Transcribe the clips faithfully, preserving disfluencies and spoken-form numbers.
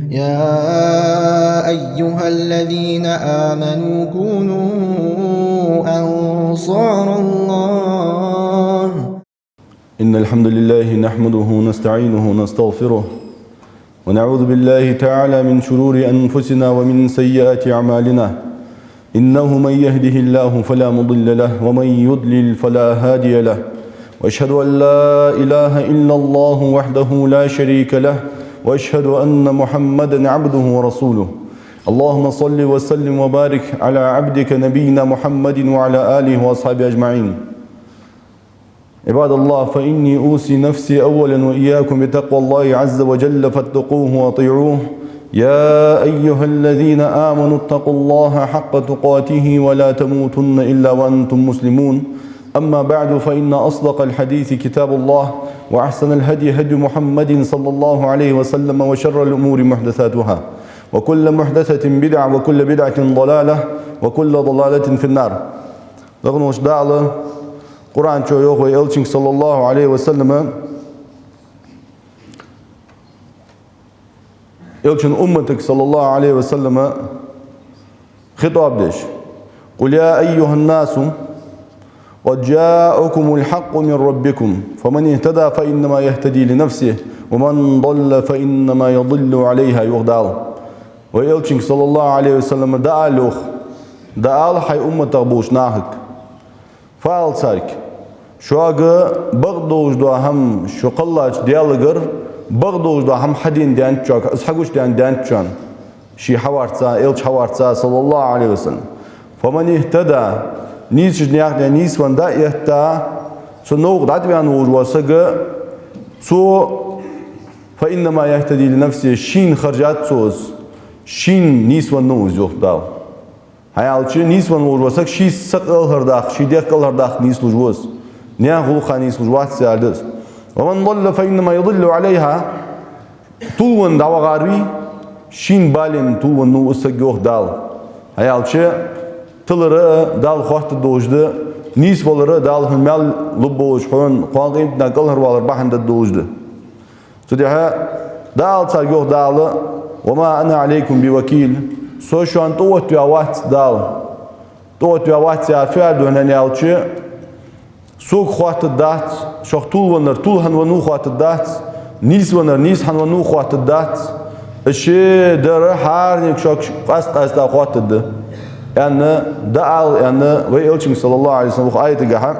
يا أيها الذين آمنوا كونوا أنصار الله. إن الحمد لله نحمده ونستعينه ونستغفره، ونعوذ بالله تعالى من شرور أنفسنا ومن سيئات أعمالنا. إنه من يهده الله فلا مضل له، ومن يضلل فلا هادي له. وأشهد أن لا إله إلا الله وحده لا شريك له، وأشهد أن محمدا عبده ورسوله. اللهم صل وسلم وبارك على عبدك نبينا محمد وعلى آله وأصحابه أجمعين. عباد الله، فإني أوصي نفسي أولا وإياكم بتقوى الله عز وجل فاتقوه وأطيعوه. يا أيها الذين آمنوا اتقوا الله حق تقاته ولا تموتن إلا وأنتم مسلمون. أما بعد، فإن أصدق الحديث كتاب الله، وأحسن الهدي هدي محمد صلى الله عليه وسلم، وشر الأمور محدثاتها، وكل محدثة بدعة، وكل بدعة ضلالة، وكل ضلالة في النار. Лакхе волча Дала Къуръан чу йоах вай Элчанга, صلى الله عليه وسلم, Элчан умматага, صلى الله عليه وسلم, хитӀаб деш: قل يا أيها الناس قد جاءكم الحق من ربكم فمن اهتدى فإنما يهتدي لنفسه ومن ضل فإنما يضل عليها, йоах Дала. Вай Элчанга, صلى الله عليه وسلم, дӀаала, йоах, дӀаала хьай умматах болча нахага. Фу ала царга: шуга бакъдолаш дола хӀама, шо кхеллача Даьлагара бакъдолаш дола хӀама хьадена даьннад шуга, из хьагучадаьнна даьннад шоана, ше хьаварца, Элча хьаварца, صلى الله عليه وسلم. فمن اهتدى, нийсача наькъа тӀа нийсвенна дӀаэтта, цу новкъа дӀатӀаваьнна волаш вола саг, цо, فإنما يهتدي لنفسه, шийна хержад цо из, шийна нийсвенна ва из, йоах Дала. ХӀана аьлча, нийсвенна волаш вола саг ший са кӀалхардаккха, ший дегӀ кӀалхардаккха нийслуш ва из. Наьха гӀулакха нийслуш вац, аьлар из. ومن ضل فإنما يضل عليها. Тилвенна дӀавахар вий, шийна балийна тилвенна ва из саг, йоах Дала. ХӀана аьлча, тилар а Дала хоаттаргдолаш да, нийсвалар а Дала хьона маьл лургболаш, хьона кхоана къематдийнахьа кӀалхарвалар бахьан дергдолаш да. Цудухьа дӀаала царга, йоах Дала: وما أنا عليكم بوكيل. Со шоана тӀаоттаваь вац, Дала. ТӀаоттаваь вац яхар фу яхар да хьона аьлча, сога хоаттаргдац, шух тилвеннар тилвеннав хоаттаргдац, нийсвеннар нийсвеннав хоаттаргдац. Из ше дар хӀаранега шуга къаст-къаьстта хоаттаргда, аьнна, дӀаала, аьнна, вай Элчанга, صلى الله عليه وسلم, укх аятагахьа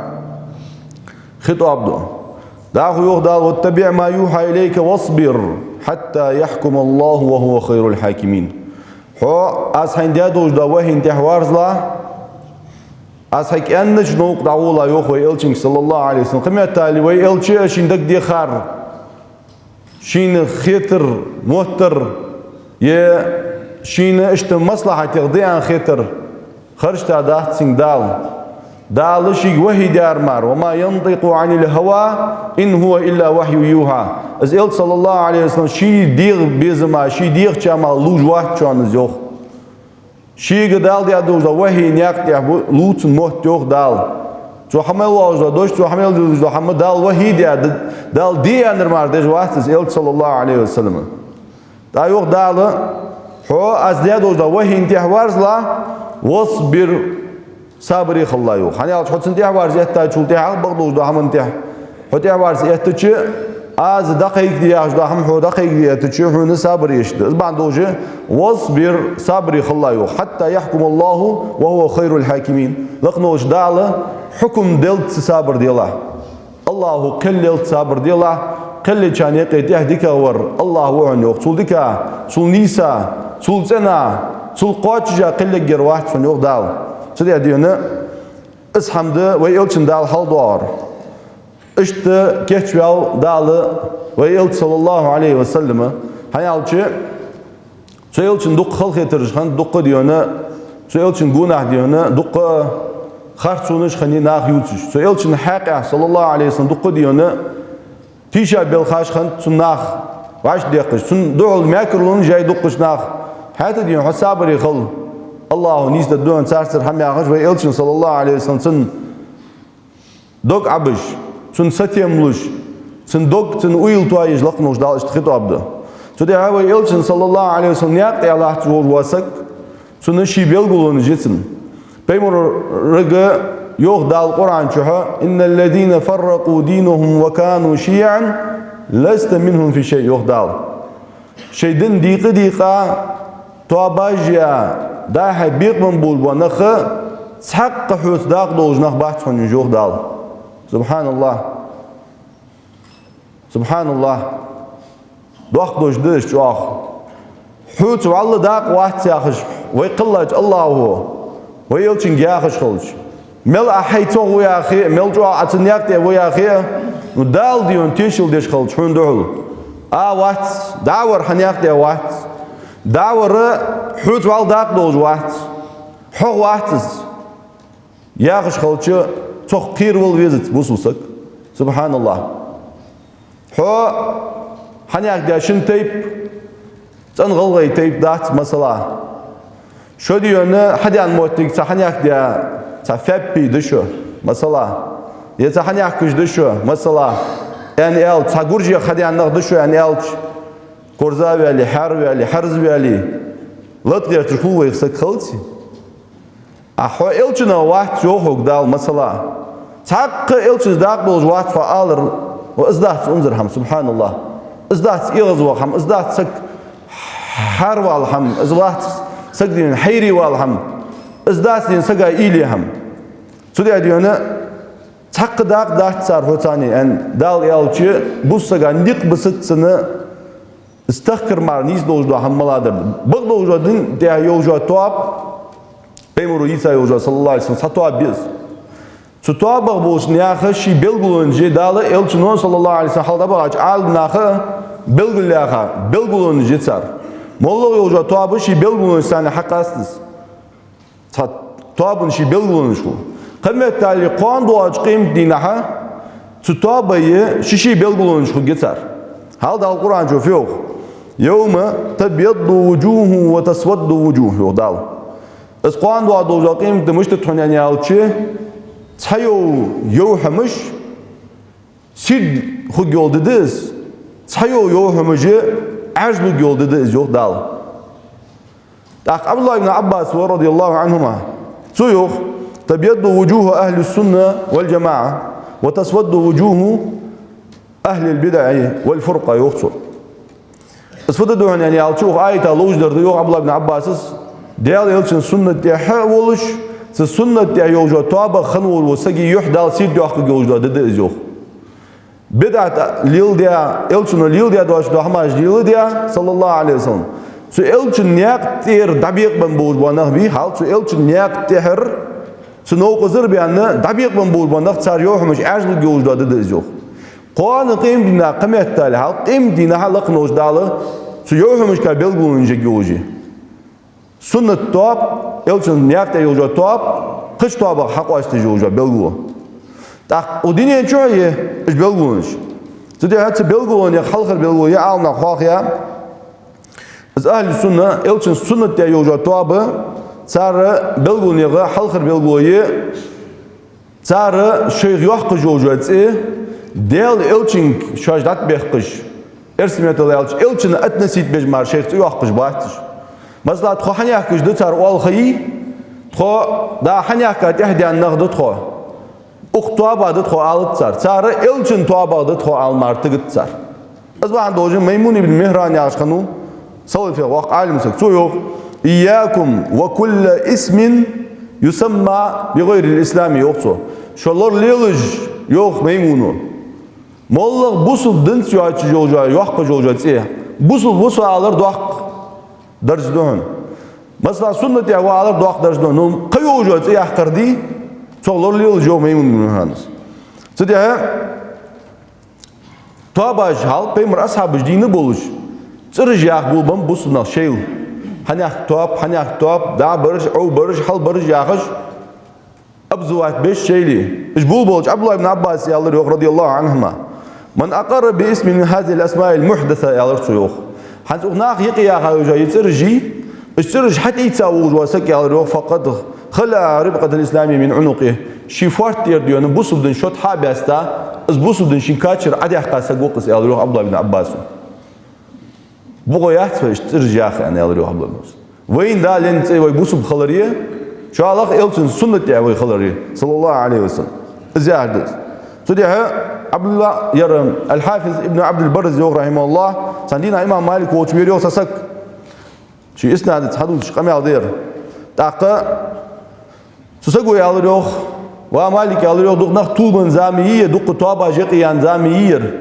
хитӀаб ду. ДӀахо йоах Дала: واتبع ما يوحى إليك واصبر حتى يحكم الله وهو خير الحاكمين. Хьо аз хьайна даь долаш дола вахьийна тӀехьа верзалахь, аз хьайга аьннача новкъа дӀагӀолахь, йоах вай Элчанга, صلى الله عليه وسلم. Кхыметтел вай Элча а шийна дагадехар, шийна хетар, моттар, е шийна иштта маслахьатех да аьнна хетар харжийтаргдац цунга Дала. Дала шийга вахьий даьр мара: وما ينطق عن الهوى إن هو إلا وحي يوحى. Из Элча, صلى الله عليه وسلم, ший дегӀа безама, ший дегӀа чама лувш вац шоана из, йоах. Шийга Дала даь долаш дола вахьий наькъа тӀа ба, лувцаш мотт, йоах Дала. Цо хьа мел воалаш дола дош, цо хьа мел дувцаш дола хӀама Дала вахьий даь, Дала де аьннар мара деш вац из Элча, صلى الله عليه وسلم. ТӀаккха йоах Дала: хьо аз даь долаш дола вахьийна тӀехьа верзалахь, واصبر, сабаре хилалахь, йоах. ХӀана аьлча, хьо цунна тӀехьа верза эттачул тӀехьагӀа, бакъдолаш дола хӀаманна тӀехьа хьо тӀехьа верза эттача, аз дӀакхайкаде яхаш дола хӀама хьо дӀакхайкаде эттача, хьона сабар еш да. Из бахьан долаш: واصبر, сабаре хилалахь, йоах. حتى يحكم الله وهو خير الحاكمين. Лакхе волча Дала хьукам деллалца сабар делахь. АллахӀа кхел леллалца сабар делахь, кхел лечарна юкъе тӀех дикагӀа вар АллахӀ ва хьона, йоах. Цул дика, цул нийса, цул цӀена, цул кхоачаш кхел лергдар вац хьона, йоах Дала. Цудухьа дийна, из хӀама да вай Элчанна Дала хьалдоагӀар. Иштта кийчваьв Дала вай Элча, صلى الله عليه وسلم, хӀана аьлча, цу Элчанна дукха халахетараш хиннад, дукха дийна, цу Элчан гонахьа дийна, дукха харцонаш хиннай наха ювцаш. Цу Элчан хьакъехьа, صلى الله عليه وسلم, дукха дийна тийшабелхаш хиннад цунна нах, вӀаштӀехьадехкаш. Цунна духьал мекарлонаш яьй дукхача наха. ХӀаьта а дийна, хьо сабаре хила, АллахӀа нийсдергда хьона царцара хӀама, яхаш, вай Элчанна, صلى الله عليه وسلم, цун дог Ӏобижа, цун сатем луш, цун дог, цун уйла тоаеш, лакхе волча Дала иштта хитӀаб ду. Цу тӀехьа вай Элчан, саллаллахӀу Ӏалайхи ва саллам, наькъа тӀа латташ волаш вола саг, цунна ший белгалонаш я цун. Пайхамарага йоах Дала Къуръан чу: «إن الذين فرقوا دينهم وكانوا شيعا لست منهم في شيء», йоах Дала. Шоай дин дийкъа-дийкъа, тоабаш а яь, дӀа-хьа бекъабенна болаш бола нах цхьаккха хьоца дакъа долаш нах бац хьона уж, йоах Дала. СубхьаналлахӀ. СубхьаналлахӀ. Доккха дош да из чӀоагӀа. Хьоца вӀалла дакъа вац яхаш, вай кхеллача АллахӀо, вай Элчанга яхаш хилча, мел Ӏа хьай цох ва яхе а, мел чӀоагӀа Ӏа цу наькъа тӀа ва яхе а, ну, Дала, дий хьона, тешал деш хилча хьона духьал. Ӏа вац, дӀа а вар хьа наькъа тӀа вац, дӀа а вар хьоца вӀалла дакъа долаш вац, хьох вац из яхаш хилча, цох кхеравала везац бусалба саг. СубхьаналлахӀ. Хьо хьа наькъа тӀа шин тайпа, цӀена гӀалгӀай тайпа дац, масала. Шо, дий хьона, хьадена моттиг цу хьа наькъа тӀа цхьа фяппи да шо, масала. Е цу хьа наькъаш да шо, масала. Аьнна аьлча, цхьа гуржех хьадена нах да шо, аьнна аьлча, корзагӀваьле, хьарваьле, хьарзваьле, лата гӀерташ хул вайх саг хилча. А хьо Элчанах вац, йоах хьога Дала, масала. Цхьаккха Элчанца дакъа долаш вац хьо алар, ва из дац унзара хӀама, субхьаналлахӀ. Из дац эгӀазваха хӀама, из дац саг хьарвала хӀама, из вац саг, дий хьона, хьайре вала хӀама, из дац, дий хьона, сага уйла е хӀама. Цу тӀа, дий хьона, цхьаккха дакъа дац цар хьоца, аьнна, Дала аьлча, бусалба сага никъ бисац цунна, из тахкар мара нийса долаш дола хӀама маладар да. Бакъдолча дина тӀа йолаш йола тоаба, Пайхамаро йийца йолаш йола, саллаллахӀу Ӏалайхи ва саллам, цхьа тоаба я из. Цу тоабах болча наьха ший белгалонаш я, Дала Элчано, саллаллахӀу Ӏалайхи ва саллам, хьалха дӀабахача Ӏаламнаха белгалъяьха белгалонаш я цар. МоллагӀа йолаш йола тоаба ший белгалонашца хьакъаст из. Цхьа тоабан ший белгалонаш хул. Кхыметтел кхоана доагӀача къематдийнахьа цу тоабай ший-ший белгалонаш хургья цар. Хьал Дала Къуръан чу фу йоах: «يوم تبيض وجوه وتسود وجوه», йоах Дала. Из кхоана доагӀа долаш дола къематди мишта да хьона аьлча, цхьайола йовхьамаш сийрда хургйола ди да из, цхьайола йовхьамаш Ӏаьржлургйола ди да из, йоах Дала. ТӀаккха ӀабдуллахӀ ибн Ӏаббас ва, радияллахӀу Ӏанхума, цо йоах: «تبيض وجوه أهل السنة والجماعة وتسود وجوه أهل البدع والفرقة», йоах цо. Из фу да хьона аьлча, укх аята ловш дар да, йоах ӀабдуллахӀ ибн Ӏаббаса, Даьла Элчан суннат тӀа а волаш, цу суннат тӀа йолаш йола тоабах хинна волаш вола сага юхь Дала сийрда йоаккхаргйолаш дола ди да из, йоах. БидӀат леладаь, Элчано леладаь доацаш дола хӀамаш леладаь, саллаллахӀу Ӏалайхи ва саллам, цу Элчан наькъа тӀера дӀабекъабенна болаш бола нах бий, хьал цу Элчан наькъа тӀехьара, цу новкъостал баьнна дӀабекъабенна болаш бола нах, цар йовхьамаш Ӏаьржлургйолаш дола ди да из, йоах. Кхоана къематдийнахьа кхыметтел, хьал къематдийнахьа лакха волча Дала цу йовхьамашка белгалонаш ергйолаш я. Суннат тоаба, Элчан наькъа тӀа йолаш йола тоаба, кхыча тоабах хьакъоасташ йолаш йола белгало. ТӀаккха укх дунен чу а я уж белгалонаш. Цу тӀехьа цу белгалонех хьалхара белгало я Ӏаламнаха хьоахаяь: из ахӀлу сунна, Элчан суннат тӀа йолаш йола тоаба, цар белгалонех хьалхара белгало я, цар шоайх йоаккхаш йолаш йола цӀи, Даьла Элчанга шоаш дӀатӀабехкаш, эрсий меттала аьлча, Элчанна относить беш мара шоайх цӀи йоаккхаш бац уж. Масала, тхо хьанехкаш да цар оалхий, тхо, да, хьанехка тӀехьа даьнна нах да тхо. Укх тоабах да тхо алац цар. Цар Элчан тоабах да тхо ала мара тигац цар. Из бахьан долаш Маймун ибн Михран яхаш хиннав салафех воккха Ӏалим саг. Цо йоах: «إياكم وكل اسم يسمى بغير الإسلام», йоах цо. Шо лоралелаш, йоах Маймуно, моллагӀа бусалба динца йоацаш йолаш йола, йоаккхаш йолаш йола цӀи. Бусалба ва со алар доккха дарж да хьона. Масала, суннат тӀа ва алар доккха дарж да хьона. Ну, кхы йолаш йола цӀи яккхар дий, цох лоралелаш, йоах Маймун ибн Михрана. Цу тӀехьа тоабаш, хьал Пайхамара асхьабаша дийна болаш, цӀераш яха гулбеннаб бусалба нах шоайла. Хьанехк тоаба, хьанехк тоаба, дӀа а бараш, Ӏов а бараш, хьал а бараш яхаш, обзывать беш шоайла. Уж гулбеннача ӀабдуллахӀ ибн Ӏаббаса аьлар, йоах, радияллахӀу Ӏанхума: «من أقر باسم من هذه الأسماء المحدثة», аьлар цо, йоах. ХӀанз укх наха юкъе яха йолаш йола е цӀераш, уж цӀераш хьатӀаийца волаш вола саг, аьлар, йоах, «فقد خلع ربقة الإسلام من عنقه». Ший фоарт тӀера, дий хьона, бусалба дин шод хьа а баьста, из бусалба дин ший качара Ӏодаьккха саг ва-кх из, аьлар, йоах, ӀабдуллахӀ ибн Ӏаббаса. Бокъо яц вай иштта цӀераш яха, аьнна, аьлар йоах Ӏабдуллахь ибн Масъуд. Вайна Дала енна цӀи вай бусалба хилар, шоллагӀа Элчан суннат тӀа вай хилар, саллаллахӀу Ӏалайхи ва саллам. Из яхар да из. Цу тӀехьа Ӏабдуллахь яр, Аль-Хьафиз ибн Ӏабдул-Барр йоах, рахьимахӀуллахӀ, цхьан дийнахьа имам Малик волча вера йоах цхьа саг. Ший иснадаца хьадувцаш къамаьл да ер. ТӀаккха цу саго аьлар йоах: «Ва Малик, — аьлар йоах, — дукха нах тувлабенна зама йий ер, дукха тоабаш юкъе яьнна зама йий ер.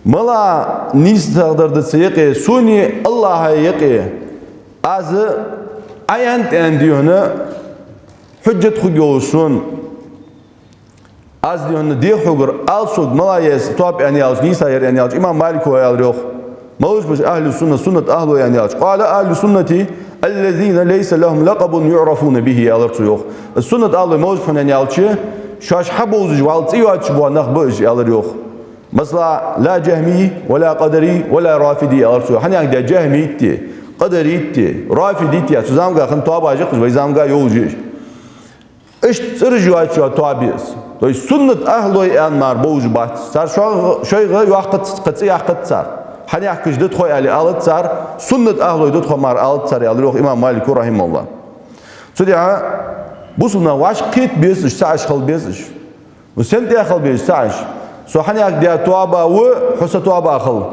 МалагӀа нийсагӀдар да цу юкъе, сона а АллахӀа а юкъе? Аз Ӏа аьннад аьнна, дий хьона, хьужжат хургйолаш сона. Аз, дий хьона, дех хьогара, ала сога, малагӀа я из тоаба аьнна аьлча, нийса яр аьнна аьлча». Имам Малика аьлар йоах: «Малаш ба уж ахӀлу сунна, суннат ахӀлой?» аьнна аьлча. «قال: أهل السنة الذين ليس لهم لقب يعرفون به», — аьлар цо йоах. «Суннат ахӀлой малаш ба хьона?» аьнна аьлча, шоаш хьабовзаш вале цӀи йоацаш бола нах ба уж, аьлар йоах. Масала, لا جهمي ولا قدري ولا رافضي, аьлар цо йоах. Хьанех де, джахмийтти, къадарийтти, рафидитти, цу заманга хинна тоабаш я-кх уж, вай заманга йолаш я уж. Иштта цӀераш йоацаш йола тоаба я из. То есть суннат ахӀлой аьнна мара бовзаш бац. Цар шоай-, шоайга йоаккхац, кхы цӀи яьккхац цар. Хьанехкаш да тхо аьле алац цар, суннат ахӀлой да тхо мара алац цар, аьлар йоах имам Малика, рахьимахӀуллахӀ. Цу тӀехьа бусалба нах вӀашагӀкхета безаш, цаӀаш хила безаш. Ну, сен тӀа хила безаш цаӀаш? Со хьанех де тоаба ва, хьо са тоаба хила.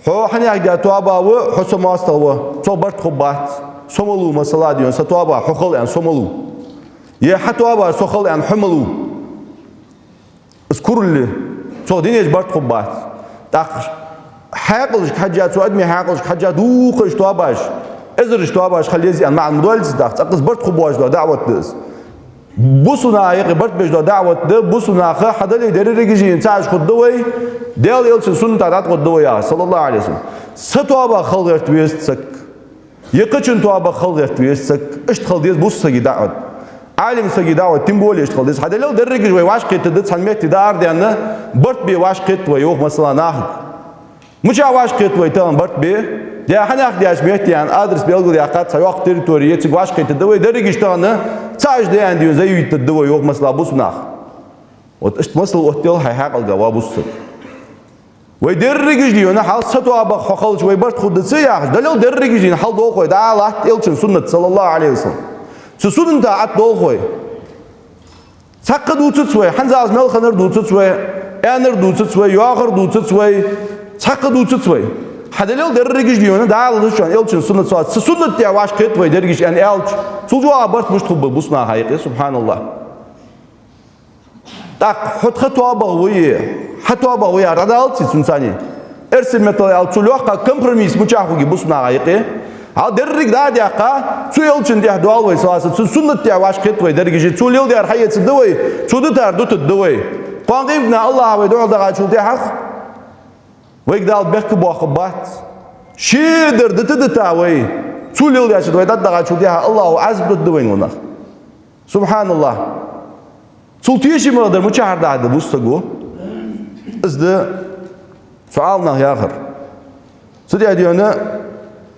Хьо хьанех де тоаба ва, хьо со моастагӀа ва. Цох барт хургбац. Со малув, масала, дий хьона, са тоаба хьо хила аьнна, со малув? Е хьа тоаба со хила аьнна, хьо малув? Из куралла я. Цох динехь барт хургбац. ТӀаккха хьаькъалашка хьежжа, цу адамий хьаькъалашка хьежжа, дукха уж тоабаш, эзараш тоабаш хила еза аьнна маӀан ма доаллий цун, тӀаккха цкъаза барт хургбоацаш дола даӀват да из. Бусалба наха юкъе барт беш дола даӀват да, бусалба наха хьадале дерригаш а цаӀаш хургда вай, Даьла Элчан суннатах дӀатӀахургда вай, яхаш, саллаллахӀу Ӏалайхи ва саллам. Са тоабах хила гӀерта веза саг, е кхычун тоабах хила гӀерта веза саг, иштта хила деза бусалба сага даӀват. Ӏалим сага даӀват тем более иштта хила деза. Хьадале дерригаш вай вӀашагӀкхетаргда, цхьан метте дӀа арадаьнна, барт бе вӀашагӀкхетаргда вай, йоах, масала, нахага. Мичахьа вӀашагӀкхетаргда вай тахан барт бе? Де хьанех деш метте аьнна адрес белгалъяьккхад, цхьа йоккха территори я, цига вӀашагӀкхетаргда вай, дерригаш тахан цаӀаш да аьнна, дий хьона, заявить дергда вай, йоах, масала, бусалба нах. Вот иштта масал оттаделахь хьай хьаькъалга, ва бусалба саг. Вай дерригаш, дий хьона, хьал са тоабах хьо хилча вай барт хургда ца яхаш, дале дерригаш, дий хьона, хьалдолх вай, дӀа а латт Элчан суннат, саллаллахӀу Ӏалайхи ва саллам. Цу суннатах тӀадолх вай. Цхьаккха дувцац вай, хӀанзалца мел хиннар дувцац вай, аьннар дувцац вай, йоахар дувцац вай, цхьаккха дувцац вай. Хьадале дерригаш, дий хьона, дӀа а латт шоана Элчан суннат, саллаллахӀу Ӏалайхи ва саллам. Са суннат тӀа вӀашагӀкхета вай дерригаш аьнна аьлча, цул чӀоагӀа барт мишта хургба бусалба наха юкъе, субхьаналлахӀ. ТӀаккха хьо тха тоабах ва е, хьа тоабах ва яхар дӀадаллалца цунцара. Эрсий меттала аьлча, цул йоккха компромисс мичахьа хургья бусалба наха юкъе? Хьал деррига дӀа а даьккха, цу Элчан тӀехьа доал вай, саллаллахӀу Ӏалайхи ва саллам, цу суннат тӀа вӀашагӀкхета вай дерригаш, цо леладаьр хьаэцаргда вай, цо дитар дутаргда вай. Кхоана-ибна АллахӀ вай духьал дагӀачул тӀехьагӀа вайга Дала бехк боаккхаргбац. Шедар дита-дита вай, цо леладаьча вай дӀатӀадагӀачул тӀехьагӀа АллахӀа Ӏазап дергда вайна, ванах. СубхьаналлахӀ. Цул тешаме хӀама дар мичахьара да бусалба саго? Из да цу Ӏаламнаха яхар. Цу тӀа, дий хьона,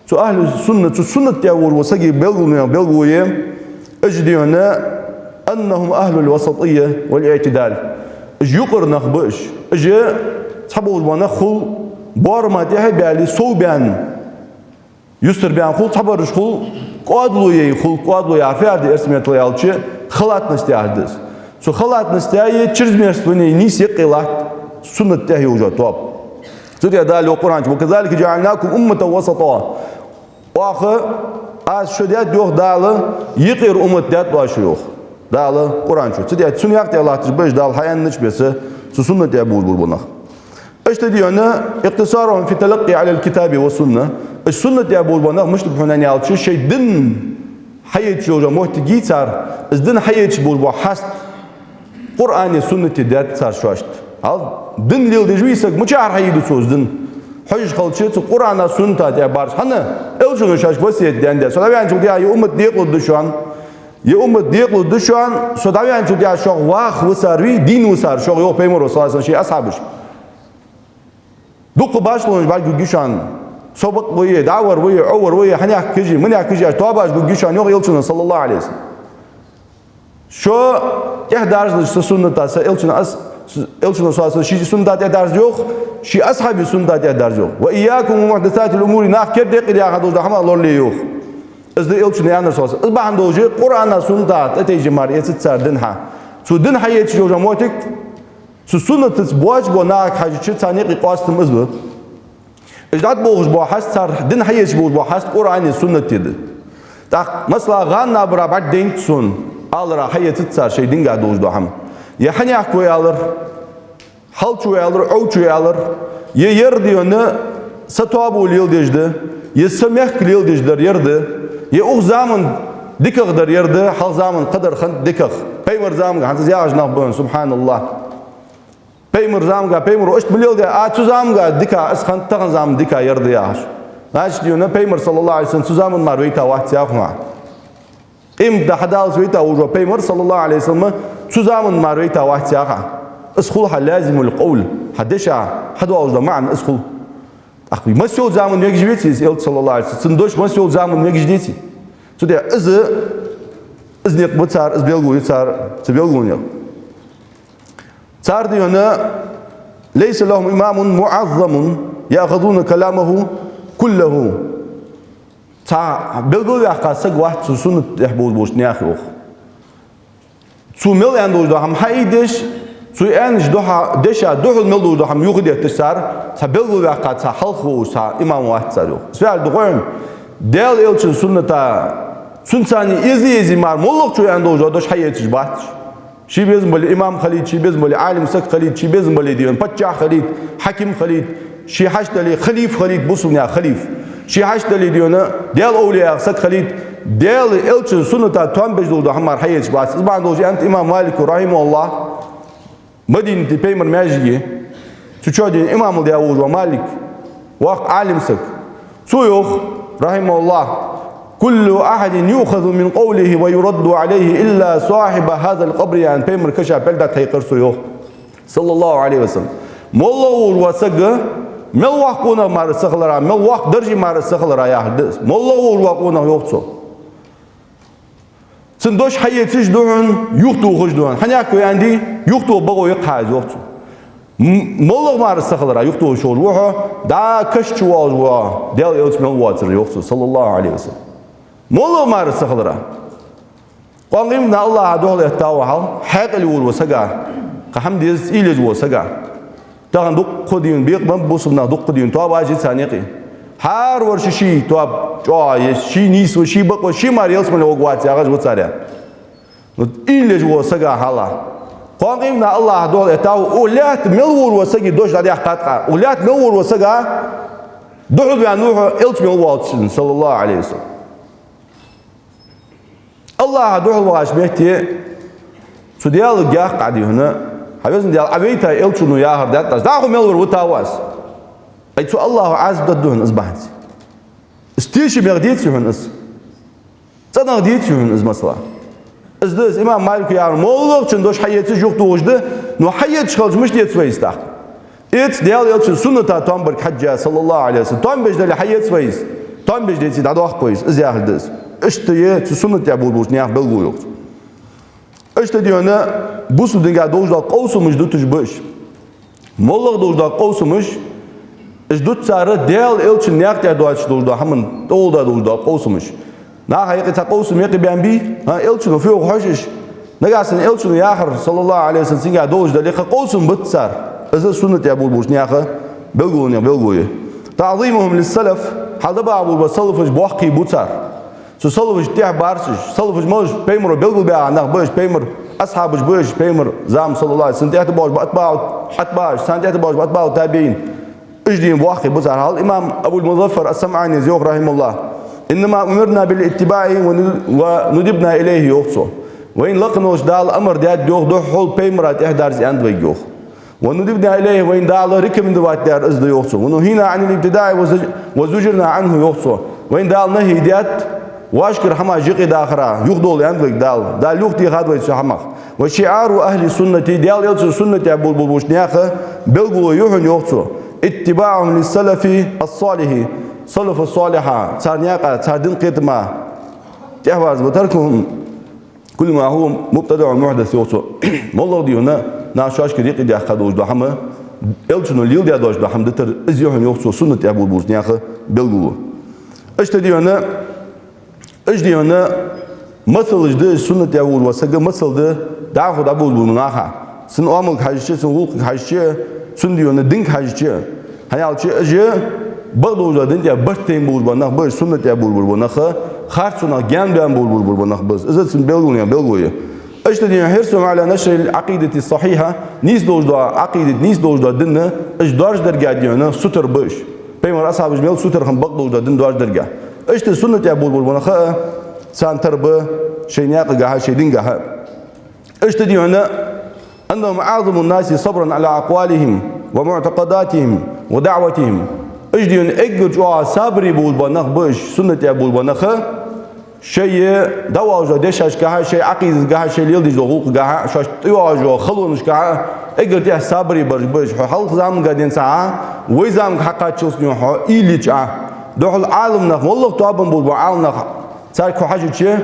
цу ахӀлу сунна, цу суннат тӀа волаш вола сага белгало, белгало я, уж, дий хьона, أنهم أهل الوسطية والاعتدال. Уж юкъара нах ба уж. Уж цхьаболаш бола нах хул боарама тӀехьа а баьле, сов баьнна. Юстара баьнна хул, цхьабараш хул кӀоадало яь хул, кӀоадало яхар фу яхар да эрсий меттала аьлча, халатность яхар да из. Цу халатностеи чрезмерствои нийса юкъе латт суннат тӀа йолаш йола тоаба. Цу тӀа Дала йоах Къуръан чу: «وكذلك جعلناكم أمة وسطا». Оаха, аз шо даьд, йоах Дала, юкъера уммат даьд оаха шо, йоах Дала Къуръан чу. Цу тӀа цун юкъе латташ ба уж, Дала хьааьннача беса, цу суннат тӀа болаш бола нах. Иштта, дий хьона, اقتصارهم في التلقي على الكتاب والسنة. Уж суннат тӀа болаш бола нах мишта ба хьона аьлча, шоай дин хьаэцаш йолча моттиге цар, из дин хьаэцаш болаш бола хьаст Къуръане, суннате даьд цар шоашта. Хьал дин леладеш вий саг, мичахьара хьаийду цо из дин? Хьожаш хилча, цу Къуръана, сунната тӀа бараш. ХӀана? Элчано шоашка васкет даьннад: «Со дӀаваьнначул тӀехьагӀа ер уммат декъалургда шоана, ер уммат декъалургда шоана, со дӀаваьнначул тӀехьагӀа шох ваха висар вий, дийна висар шох», — йоах Пайхамаро, саллаллахӀу Ӏалайхи ва саллам, ший асхьабашка. Дукха башхалонаш бӀаргагургья шоана. Со бакъ ва е, дӀавар ва е, Ӏовар ва е, хьанехк хьежа, манехк хьежа, аьнна тоабаш гургья шоана, йоах Элчано, саллаллахӀу Ӏалайхи ва саллам. Шо тӀехьа даржалаш са суннатах, са Элчан ас-, Элчано, саллаллаху Ӏалайхи ва саллам, ший сунната тӀехьа дарза йоах, ший асхьабий сунната тӀехьа дарза йоах. «وإياكم ومحدثات الأمور», нах керда декъе яхаш долча хӀамах лорале йоах. Из да Элчано аьннар, саллаллаху Ӏалайхи ва саллам. Из бахьан долаш Къуръана, сунната тӀатайжа мара эцац цар дин хьа. Цу дин хьаэцаш йола моттиг, цу суннатаца боацаш бола нахага хьежача, царна юкъе къоастам из ба. Уж дӀатӀаболхаш бола хьаст, цар дин хьаэцаш болаш бола хьаст Къуръани суннати да. ТӀаккха, масала, гӀанна набара бӀаргадайнад сона, алара, хьаэцац цар шоай динга долаш дола хӀама. Е хьанехк ва аьлар, хьалчу аьлар, Ӏовчу аьлар, е ер да хьона са тоабо леладеш да, е са мехка леладеш дар ер да, е укх заман дикагӀа дар ер да, хьалха заман кхыдар хиннад дикагӀа. Пайхамара заманга хӀанз из яхаш нах ба хьона, субхьаналлахӀ. Пайхамара заманга пайхамаро иштта ма леладаьд, а цу заманга дика из хиннад, тахан заман дика ер да яхаш. Значит, да хьона, пайхамар, саллаллаху Ӏалайхи ва саллам, цу заман мара вайта вац яхаш ва. Къематди хьадаллалца вайта волаш вола пайхамар, саллаллаху Ӏалайхи ва саллам, цу заман мара вайта вац яхаш. Из хул хьа лазимул къавл, хьа деша хьадоалаш дола маӀан из хул. ТӀаккха масса йолча заман мегаш веций из Элча, саллаллаху Ӏалайхи ва саллам? Цун дош масса йолча заман мегаш деций? Цудухьа из, из никъ ба цар, из белгало я цар, цу белгалонех. Цар, да хьона: «ليس لهم إمام معظم يأخذون كلامه كله». Цхьа белгалваьккха саг вац цу суннат тӀехьа болаш болча наьха, йоах. Цо мел аьнна долаш дола хӀама хьаийдеш, цо аьннача духьа, деша духьал мел долаш дола хӀама юхадетташ цар, цхьа белгалваьккха, цхьа хьалха волаш цхьа имам вац цар, йоах. Из фу аьлча да хой хьона? Даьла Элчан сунната, цунца эзи-эзи мара моллагӀчо аьнна долаш дола дош хьаэцаш бац уж. Ший безам бале имам хилийта, ший безам бале Ӏалим саг хилийта, ший безам бале, да хьона, паччахь хилийта, хьаким хилийта, ший хьашт дале халиф хилийта, бусалба наьха халиф. Ший хьашт дале, да хьона, Даьла овлияех саг хилийта, Даьла Элчан сунната тоам беш долаш дола хӀама мара хьаэцаш бац. Из бахьан долаш аьннад имам Малика, рахьимахӀуллахӀ, Мадинате пайхамара маьждиге, цу чу, да хьона, имамал даь волаш вола Малик, воккха Ӏалим саг. Цо йоах, рахьимахӀуллахӀ: «كل أحد يؤخذ من قوله ويرد عليه إلا صاحب هذا القبر», аьнна, пайхамара каша пӀелг дӀатӀахьекхар цо, йоах, саллаллаху Ӏалайхи ва саллам. МоллагӀа волаш вола саг, мел воккха къонах мара из ца хилара, мел воккха дарже мара из ца хилара яхар да из. МоллагӀа волаш вола къонах, йоах цо. Цун дош хьаэцаш да хьона, юхатохаш да хьона. Хьанехк ва аьннадий, юхатоха бакъо я-кх хьа из, йоах цо. М-, моллагӀа мара из ца хилара юхатохаш волаш ва хьо, дӀа каша чу воалаш вола Даьла Элча мел воацар, йоах цо, саллаллаху Ӏалайхи ва саллам. МоллагӀа мара из ца хилара. Къонгий-м, АллахӀа духьал этта ва хьал, хьаькъал волаш вола саг, кхы хӀама дезац уйла еш вола саг. Тахан дукха, да хьона, бекъа ба бусалба нах, дукха, да хьона, тоабаш я царна юкъе. ХӀара вар ший-ший тоаба чӀоагӀа еш, ший нийсвеш, ший бакъвеш, ший мара ялсмале гӀоргвац яхаш ва цар. Ну, уйла еш вола саг хьал. Къонгий-м, АллахӀа духьал этта ва, укх лаьтта мел волаш вола сага дош дӀадаьккхад-кх, укх лаьтта мел волаш вола саг духьал ваьннав хьо Элча мел воалачунна, саллаллаху Ӏалайхи ва саллам. АллахӀа духьал вагӀача метте цу Даьлага яьккха Ӏа, да хьона, хьа Везан Даьла, Ӏа вайта Элчано яхар даьттӀа аз, дӀахо мел вар вита ва аз. Ай, цу АллахӀа Ӏазап дергда хьона из бахьанца. Из тешаме деций хьона из? ЦӀенагӀа деций хьона из, масала? Из да из имам Малика яхар: моллагӀчун дош хьаэцаш юхатохаш да, но хьаэцаш хилча мишта эц вай из тӀаккха? Эц Даьла Элчан сунната тоам барга хьежжа, саллаллаху Ӏалайхи ва саллам. Тоам беш дале, хьаэц вай из. Тоам беш деций, дӀадоаккх вай из. Из яхар да из. Иштта я цу суннат тӀа болаш болча наьха белгало, йоах цо. Иштта, да хьона, бусалба динга долаш дола къовсамаш дуташ ба уж. МоллагӀа долаш дола къовсамаш, уж дут цар Даьла Элчан наькъа тӀа доацаш долаш дола хӀаман тӀагӀолла долаш дола къовсамаш. Наха юкъе цхьа къовсам юкъебаьннабий, а, Элчано фу йоах хьожаш? Нагахьа санна Элчано яхар, саллаллаху Ӏалайхи ва саллам, цунга долаш дале, кхы къовсам бац цар. Из суннат тӀа болаш болча наьха белгалонех белгало я. «تعظيمهم للسلف», хьалха дӀабаха болаш бола салафаш боккхий ба цар. Цу салафашта тӀехьа барзаш, салафаш малаш, пайхамаро белгалбаьха нах ба уж, пайхамара асхьабаш ба уж, пайхамара заман, саллаллаху Ӏалайхи ва саллам, тӀехьа тӀабоагӀаш ба атбаӀу, атбаӀаш, царна тӀехьа тӀабоагӀаш ба атбаӀу табиӀин. Уж, да хьона, боккхий ба цар. Хьал имам Абул-Музаффар ас-СамӀанис йоах, рахьимахӀуллахӀ: «إنما أمرنا بالاتباع ون-، وندبنا إليه», йоах цо. Вайна лакха волча Дала амар даьд, йоах, духхьал пайхамара тӀехьа дарза аьннад вайга, йоах. «وندبنا إليه», вайна Дала рекомендовать даьр из да, йоах цо. «ونهينا عن الابتداع وزج-، وزجرنا عنه», йоах цо. Вайна Дала нахӀий даьд вӀашкара хӀамаш юкъедахара, юхадовла аьннад вайга Дала. Дала юхатехад вай цу хӀамах. «وشعار أهل السنة», Даьла Элчан суннат тӀа болаш болча наьха белгало я хьона, йоах цо, «اتباعهم للسلف الصالح», салафу салихьа, цар наькъа, цар дина кхетама тӀехьаварза, «وتركهم كل ما هو مبتدع محدث», йоах цо. МоллагӀа, да хьона, наха шоашкара юкъе даьккха долаш дола хӀама, Элчано леладаь долаш дола хӀама дитар, из я хьона, йоах цо, суннат тӀа болаш болча наьха белгало. Иштта да хьона, иштта да хьона, масалаш да уж, суннат тӀа болаш вола саг масал да дӀахо дӀаболаш болча наха. Цун оамалга хьежача, цун гӀулакхага хьежача, цун, да хьона, динга хьежача. ХӀана аьлча, уж бакъдолча дина тӀа барт тайна болаш бола нах ба уж, суннат тӀа болаш бола нах, харцонах гаьнабаьнна болаш бола нах ба уж. Из цун белгалонех белгало я. Иштта да хьона: حرصهم على نشر العقيدة الصحيحة, нийса долаш дола Ӏакъида, нийса долаш дола дин, уж доаржадарга, да хьона, сутара ба уж. Пайхамара асхьабаша мел сутара хиннаб бакъдолча дина доаржадарга. Иштта суннат тӀа болаш бола нах а, царна тара ба шоай наькъагахьа, шоай дингахьа. Иштта да хьона: أنهم أعظم الناس صبرا على أقوالهم ومعتقداتهم ودعوتهم. Уж, да хьона, эггара чӀоагӀа сабаре болаш бола нах ба уж, суннат тӀа болаш бола нах, шоай дӀаоалаш дола дешашкахьа, шоай Ӏакъидатагахьа, шоаш леладеш дола гӀулакхагахьа, шоашта тӀайоагӀаш йола халонашкахьа эггара тӀехьа сабаре бараш ба уж. Хьо хьалха заманга денз а, вай заманга хьакхаччалца, да хьона, хьо уйла йича а, духхьал Ӏаламнах, моллагӀа тоабан болаш бола Ӏаламнах, царга хьо хьежача,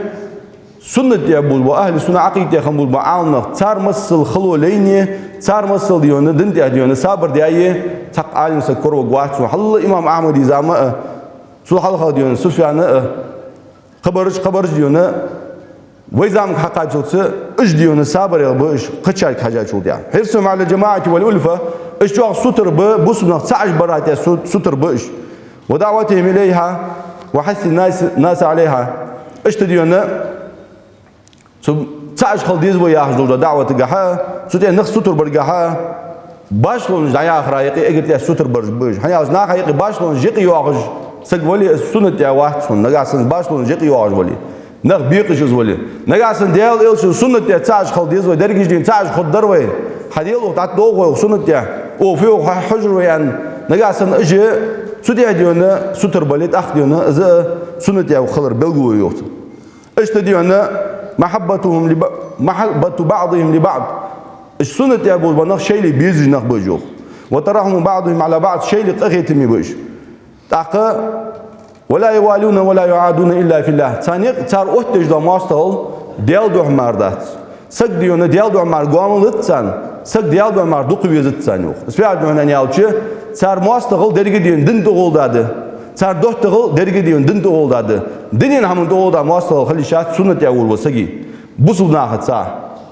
суннат тӀа болаш бола, ахьлу сунна Ӏакъида тӀа хинна болаш бола Ӏаламнах, цар масала хало лайне, цар масала, да хьона, дина тӀа, да хьона, сабар даьнна, цхьаккха Ӏалим саг кораваргвац хьона. Хьалла имам Ахьмада заман а, цул хьалха, да хьона, Суфьяна а, кхыбараш, кхыбараш, да хьона, вай заманга хьакхаччалца, уж, да хьона, сабарех ба уж, кхычарга хьежачул тӀехьа. حرصهم على الجماعة والألفة, уж чӀоагӀа сутара ба, бусалба нах цаӀ еш бара тӀа су-, сутара ба уж. ودعوتهم إليها وحث الناس، الناس عليها. Иштта да хьона, цу цаӀ еш хила деза вай яхаш долча даӀватагахьа, цу тӀа нах сутара баргахьа, башхалонаш дӀаяхара юкъе эггара тӀехьа сутара бараш ба уж. ХӀана аьлча, наха юкъе башхалонаш юкъе йоагӀаш саг вале, из суннат тӀа вац хьона, нагахьа санна башхалонаш юкъе йоагӀаш вале, нах бекъаш из вале. Нагахьа санна Даьла Элчан суннат тӀа цаӀ еш хила деза вай, дерригаш дийна цаӀ еш хургдар вай, хьаделла укх, дӀатӀадовгӀа вай укх суннат тӀа, оаха фу йоах хьа хьожар вай аьнна. Нагахьа санна уж цу тӀа, да хьона, сутара бале, тӀаккха, да хьона, из суннат тӀа хилара белгало я, йоах цо. Иштта да хьона: محبتهم لب-، محبة بعضهم لبعض. Уж суннат тӀа болаш бола нах шоайла безаш нах ба уж, йоах. وتراحم بعضهم على بعض, шоайла къахетаме ба уж. ТӀаккха: ولا يوالون ولا يعادون إلا في الله. Царна юкъе цар оттадеш дола моастагӀал Даьла духьа мара дац. Саг, да хьона, Даьла духьа мара гоамал дац царна, саг Даьла духьа мара дукха везац царна, йоах. Из фу яхар да хьона аьлча, цар моастагӀал деррига, да хьона, дина тӀагӀолла да. Цар доттагӀал деррига, да хьона, дина тӀагӀолла да. Дунен хӀаман тӀагӀолла да моастагӀал хила йиш яц суннат тӀа волаш волча сага. Бусалба нахаца.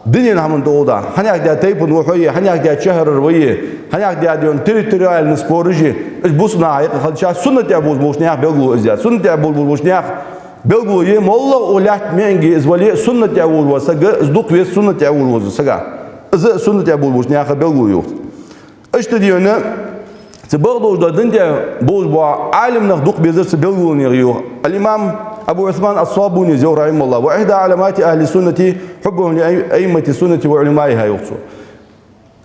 Дунен хӀаман тӀагӀолла да. Хьанех даь тайпан ва хьо е, хьанех даь чехьарара ва е, хьанех даь, да хьона, территориальни спораш е, уж бусалба наха юкъе хила йиш яц, суннат тӀа болаш болча наьха белгало из я. Суннат тӀа болаш болча наьха белгало я, моллагӀа укх лаьтта маьӀанге из вале а, суннат тӀа волаш вола саг, из дукха веза суннат тӀа волаш волча сага. Из суннат тӀа болаш болча наьха белгало я, йоах. Иштта да хьона, цу бакъдолча дина тӀа болаш бола Ӏалимнах дукха безар цу белгалонех я, йоах. Ал-имам Абу Ӏусман ас-Сабунис йоах, رحمه الله: وإحدى علامات أهل السنة حبهم لأئمة السنة وعلمائها, йоах цо.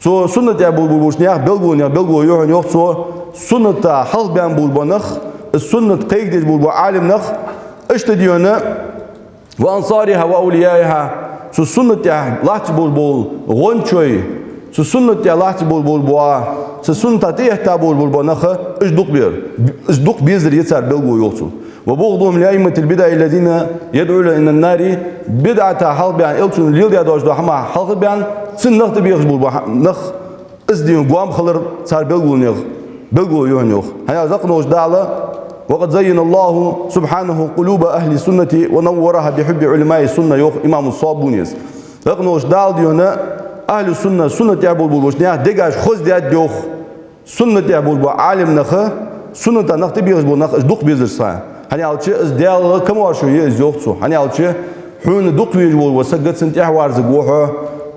Цу суннат тӀа болаш болча наьха белгалонех белгало я хьона, йоах цо, сунната хьалхабаьнна болаш бола нах, из суннат кхайкадеш болаш бола Ӏалимнах, иштта да хьона, وأنصارها وأوليائها, цу суннат тӀа латташ болаш бола гӀончой, цу суннат тӀа латташ болаш бола, цу сунната тӀехьа болаш бола нах, уж дукха безар, уж дукха безар я цар белгало, йоах цо. وبغضهم لأئمة البدع الذين يدعون إلى النار, бидӀата хьалхабаьнна, Элчано леладаь долаш дола хӀама хьалхабаьнна, цунна нах тӀабехаш болаш бола нах, из, да хьона, гоама хилар цар белгалонех белгало я хьона, йоах. ХӀана аьлча, лакха волча Дала: وقد زين الله سبحانه قلوب أهل السنة ونورها بحب علماء السنة, йоах имам ас-Сабунис. Лакха волча Дала, да хьона, ахьлу сунна, суннат тӀа болаш болча наьха дегаш хоздаьд, йоах. Суннат тӀа болаш бола Ӏалимнах, сунната нах тӀабехаш бола нах, уж дукха безар царна. ХӀана аьлча, из Даьла камаьршо я из, йоах цо. ХӀана аьлча, хьона дукха везаш волаш вола саг, цунна тӀехьаварзаргва хьо.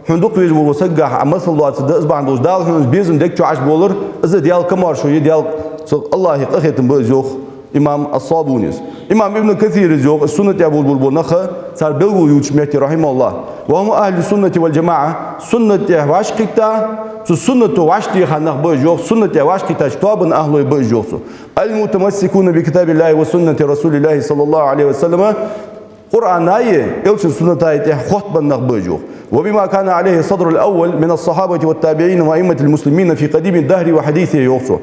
Хьона дукха везаш волаш волча сагагахьа Ӏа масал доацаргда, из бахьан долаш Дала хьона безам дег чу Ӏаш болар, из Даьла камаьршо я, Даьла, цу АллахӀа къахетам ба из, йоах имам ас-Сабунис. Имам Ибн Касира из йоах, суннат тӀа болаш болаш бола нах, цар белгало йолча метте, رحمه الله: وهم أهل السنة والجماعة, суннат тӀа вӀашагӀкхийтта, цу суннато вӀашагӀтеха нах ба уж, йоах, суннат тӀа вӀашагӀкхийттача тоабан ахьлой ба уж, йоах цо. المتمسكون بكتاب الله وسنة رسول الله صلى الله عليه وسلم, Къуръанаи Элчан суннатаи тӀа хоттабенна нах ба уж, йоах. وبما كان عليه الصدر الأول من الصحابة والتابعين وأئمة المسلمين في قديم الدهر وحديثه, йоах цо.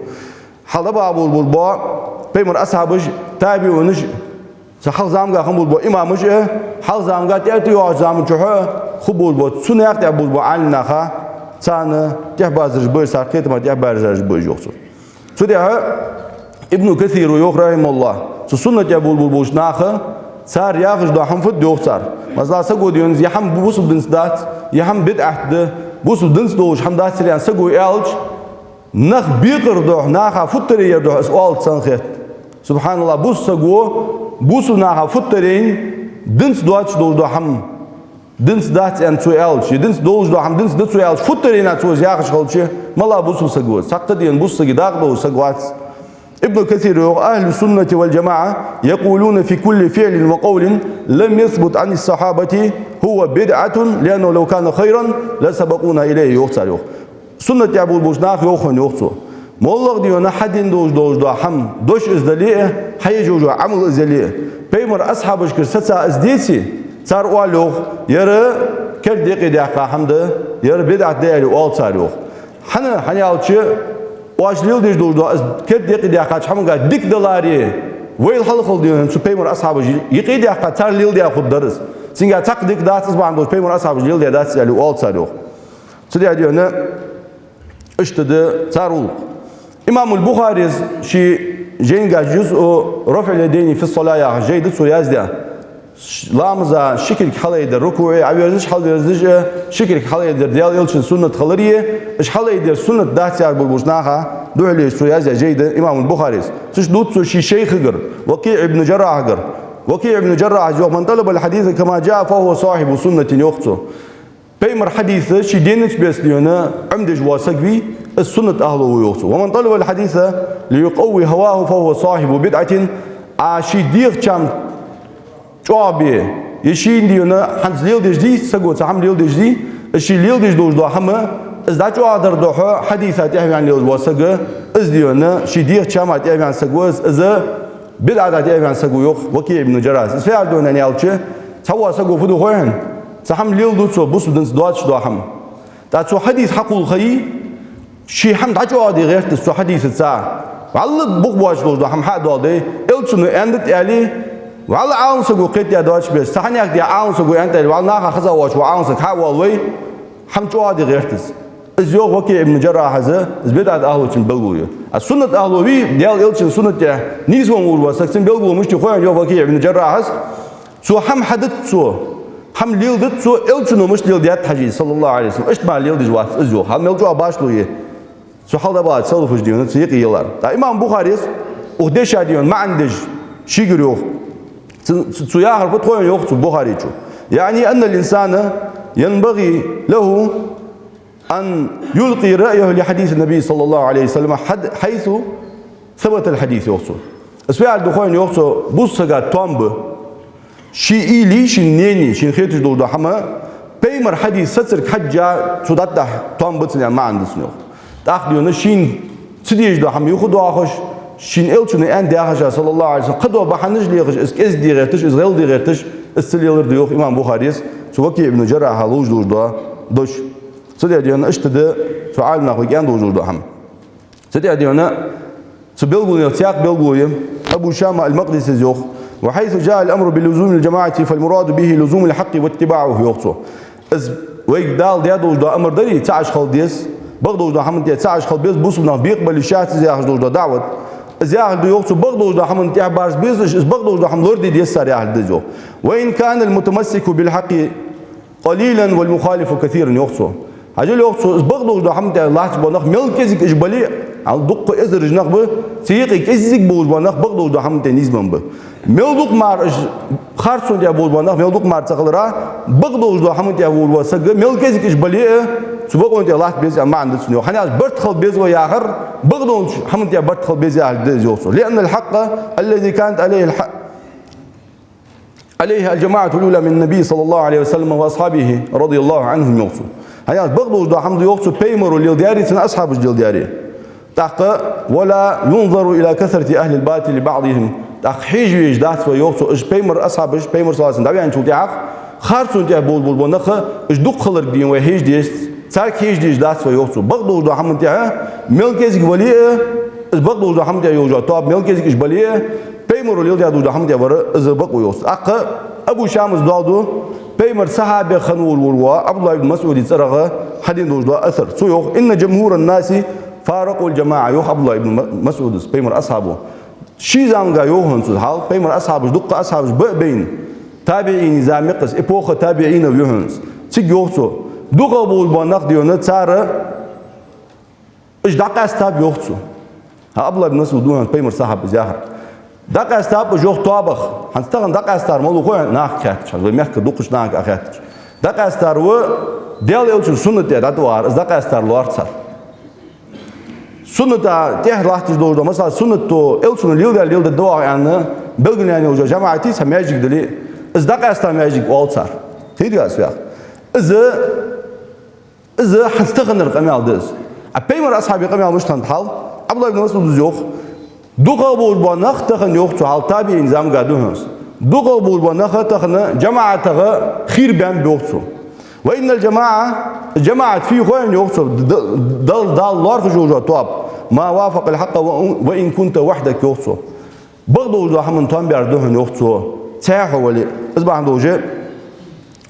Хьалха дӀабаха болаш болаш бола Пайхамара асхьабаш, табиӀунаш, цу хьалха заманга хинна болаш бола имамаш а, хьалха заманга, тӀера тӀайоагӀача заман чухь а хинна болаш бола, цу наькъа тӀа болаш бола Ӏалимнаха, царна тӀехьабазараш ба уж, цар кхетама тӀехьабазараш ба уж, йоах цо. Цудухьа Ибн Касира йоах, рахьимахӀуллахӀ, цу суннат тӀа болаболаш болча наха, цар яхаш дола хӀама фуд йоах цар. Масала, саго, дий хьона, ер хӀама бусалба динца дац, ер хӀама бидӀат да, бусалба динца долаш хӀама дац ер аьнна саго аьлча, нах бекъар духьа, наха футтараяр духьа из оалац цунна хет. СубхьаналлахӀ, бусалба саго бусалба наха футтарайна динца доацаш долаш дола хӀама динца дац аьнна цо аьлча, е динца долаш дола хӀама динца да цо аьлча, футтарайна цо из яхаш хилча, мала бусалба саг ва из? Цхьаккха, дий хьона, бусалба сага дакъа долаш саг вац. Ибн Касира йоах: «أهل السنة والجماعة يقولون في كل فعل وقول لم يثبت عن الصحابة هو بدعة، لأنه لو كان خيرا لسبقونا إليه», йоах цар, йоах. Суннат тӀа болаболча наха йоах хьона, йоах цо. МоллагӀа, дий хьона, хьадена долаш долаш дола хӀама дош из дале а, хьаеш йола Ӏамал из яле а, пайхамара асхьабашкара сеца из деце, цар оал, йоах, ер керда юкъе даьккха хӀама да, ер бидӀат да аьле оал цар, йоах. ХӀана? ХӀана аьлча, оаш леладеш долаш дола из керда юкъе даьккхача хӀаманга дика даларе, вайла хьалхал, дий хьона, цу пайхамара асхьабаша юкъе даьккха, цар леладаь хургдар из. Цунга цхьаккха дика дац из бахьан долаш, пайхамара асхьабаша леладаь дац аьле оал цар, йоах. Цудухьа, дий хьона, иштта да цар гӀулакх. Имамул Бухарис ший жайнашка «ЖузӀу рафӀил ядайни фи ссала» яхаш жай да цо яздаь. Ш-, ламаза ши кулг хьалайдар, рукуӀе Ӏоверзаш, хьалверзаш, ши кулг хьалайдар Даьла Элчан суннат хилари, уж хьалайдар суннат дац яхаш болаболча наха духьале цо яздаь жай да имамул Бухарис. Цу чу дувц цо ший шайхагара, ВакиӀ ибн Джаррахьагара. ВакиӀ ибн Джаррахьас йоах: «من طلب الحديث كما جاء فهو صاحب سنة», йоах цо. Пайхамара хьадис ший деннача беса, дий хьона, Ӏомадеш вола саг вий, из суннат ахӀло ва, йоах цо. «ومن طلب الحديث ليقوي هواه فهو صاحب بدعة». А ший дегӀа чам чӀоагӀа бе, е шийна, дий хьона, хӀанз леладеш дий, саго цхьа хӀама леладеш дий, из ший леладеш долаш дола хӀама, из дӀачӀоагӀдар духьа хьадиса тӀехьаваьнна лелаш вола саг, из, дий хьона, ший дегӀа чама тӀехьаваьнна саг ва из, из бидӀата тӀехьаваьнна саг ва, йоах ВакиӀ ибн Джаррахьас. Из фу яхар да хьона аьлча, цхьавола саго фу ду хой хьона? Цхьа хӀама леладу цо, бусалба динца доацаш дола хӀама. ТӀаккха цо хьадис хьакхолла ха йий, ший хӀама дӀачӀоагӀде гӀерт из цу хьадисаца. ВӀалла бух боацаш долаш дола хӀама хьа а доаладе, Элчано аьннад аьле, вӀалла Ӏалам саго кхетадаь доацаш беса, цхьа хьанехк де Ӏалам саго аьннад аьле, вӀалла наха хеза воацаш вола Ӏалам саг хьа а воалавой, хӀама чӀоагӀде гӀерт из. Из йоах ВакиӀ ибн Джаррахьас, из бидӀат ахӀлочун белгало я. А суннат ахӀло вий, Даьла Элчан суннат тӀа нийсвенна волаш вола саг, цун белгало мишта я хой хьона, йоах ВакиӀ ибн Джаррахьас. Цо хӀама хьадит цо, хӀама леладит цо, Элчано мишта леладаьд хьажий, саллаллахӀу Ӏалайхи ва саллам, иштта мара леладеш вац из, йоах. Хьал мел чӀоагӀа башхало я цу хьалха дӀабахача салафаша, дий хьона, цу юкъе ялар. ТӀаккха имам Бухарис укх деша, дий хьона, маӀан деш шийгара йоах. Цу, цу, цо яхар фуд хой хьона, йоах цо, Бухаричо: «يعني أن الإنسان ينبغي له أن يلقي رأيه لحديث النبي صلى الله عليه وسلم حد-، حيث ثبت الحديث», йоах цо. Из фу яхар да хой хьона, йоах цо, бусалба сага тоам ба ший уйла, ший мнени, шийна хеташ долаш дола хӀама пайхамара хьадиса сацарга хьежжа цо дӀатӀадахьа тоам ба цун, аьнна маӀан да цун, йоах. ТӀаккха, дий хьона, шийна ца дезаш дола хӀама юха доахаш, шийна Элчано аьннад яхаш, саллаллахӀу Ӏалайхи ва саллам, кхыдола бахьанаш лехаш, из кӀезига де гӀерташ, из гӀелла де гӀерташ, из ца лелар да, йоах имам Бухарис цу ВакиӀ ибн Джаррахьа луш долаш дола дош. Цудухьа, дий хьона, иштта да цу Ӏаламнаха вай кӀен долаш дола хӀама. Цудухьа, дий хьона, цу белгалонех цхьаькха белгало я Абу Шама аль-Макъдисис йоах: «وحيث جاء الأمر بلزوم الجماعة فالمراد به لزوم الحق واتباعه», йоах цо. Из вайга Дала даь долаш дола амар дарий, цаӀаш хила деза, бакъдолаш дола хӀаман тӀа цаӀаш хила беза, бусалба нах бекъабалийта шоаш из яхаш долаш дола даӀват. Из яхар да, йоах цо, бакъдолаш дола хӀаман тӀа барза беза, из бакъдолаш дола хӀама лораде деза цар яхар да из, йоах. «وإن كان المتمسك بالحق قليلا والمخالف كثيرا», йоах цо. Хьажал, йоах цо, из бакъдолаш дола хӀаман тӀа латташ бола нах мел кӀезига уж бале а, хьал дукха эзараш нах ба, цу юкъе кӀезига болаш бола нах бакъдолаш дола хӀаман тӀа нийсбенна ба. Мел дукха мара уж харцон тӀа болаш бола нах мел дукха мара ца хилара, бакъдолаш дола хӀаман тӀа волаш вола саг мел кӀезига уж бале а, цу бакъон тӀа латта беза, аьнна маӀан да цун, йоах. ХӀана аьлча барт хила беза вай яхар, бакъдолча хӀаман тӀа барт хила беза яхар да из, йоах цо. «لأن الحق الذي كانت عليه الح-، عليه الجماعة الأولى من النبي صلى الله عليه وسلم وأصحابه رضي الله عنهم», йоах цо. ХӀана аьлча бакъдолаш дола хӀама да, йоах цо, пайхамаро леладаьри, цун асхьабаша леладаьри. ТӀаккха: «ولا ينظر إلى كثرة أهل الباطل بعضهم». ТӀаккха хьежа везаш дац вай, йоах цо, уж пайхамара асхьабаш, пайхамар, саллаллахӀу Ӏалайхи ва саллам, дӀаваьнначул тӀехьагӀа харцон тӀа болаш бола нах уж дукха хиларга, дий хьона, вай хьежа дезац, царга хьежа дезаш дац вай, йоах цо. Бакъдолаш дола хӀаман тӀа мел кӀезига вале а, из бакъдолаш дола хӀаман тӀа йолаш йола тоаба мел кӀезига уж бале а, пайхамаро леладаь долаш дола хӀаман тӀа вар, из бакъо, йоах цо. ТӀаккха Абу Шамас доаладу Пайхамара асхьабех хинна волаш вола Ӏабдуллахӏ ибн МасӀуда цӀерагӀа хьадена долаш дола асар. Цо йоах: «إن جمهور الناس فارقوا الجماعة», йоах Ӏабдуллахӏ ибн Ма-, МасӀуда, Пайхамара асхьабо. Ший заманга йоах хьона цо хьал, Пайхамара асхьабаш, дукха асхьабаш ба а байна, табиӀиний зама я-кх из, эпоха табиӀинов я хьона из. Цига йоах цо: дукхагӀа болаш бола нах, дий хьона, цар уж дӀакъаьстаб, йоах цо. ХӀа, Ӏабдуллахӏ ибн МасӀуда ва хьона Пайхамара асхьаб из яхар. ДӀакъаьстаб уж, йоах, тоабах. ХӀанз тахан дӀакъаьстар малув хой хьона, нахага хаьттача, хӀанз вай мехка дукхача нахага хаьттача. ДӀакъаьстар ва Даьла Элчан суннат тӀа дӀатӀавахар, из дӀакъаьстар лоархӀ цар. Сунната тӀехьа латташ долаш да, масала, суннат да, Элчано леладаь, леладаь да ваха аьнна, белгалъяьнна йолаш жамаӀати цхьа маьждиг дале, из дӀакъаьста маьждиг оал цар. Кхийтарий аз вайга? Из Из хӀанз таханара къамаьл да из. А Пайхамара асхьабий къамаьл мишта хиннад хьал? Ӏабдуллахӏ ибн МасӀуда йоах: дукхагӀа болаш бола нах тахан, йоах цо, хьал табиӀиний заманга да хьона из. ДукхагӀа болаш бола нах тахан жамаӀатагӀа хийра баьннаб, йоах цо. «وإن الجماعة», жамаӀат фу я хой хьона, йоах цо, д-, д-, Дал-, Дала лоархӀаш йола тоаба. «ما وافق الحق وإن كنت وحدك», йоах цо. Бакъдолча хӀаман тоам баьр да хьона, йоах цо, цхьаь хьо вале а. Из бахьан долаш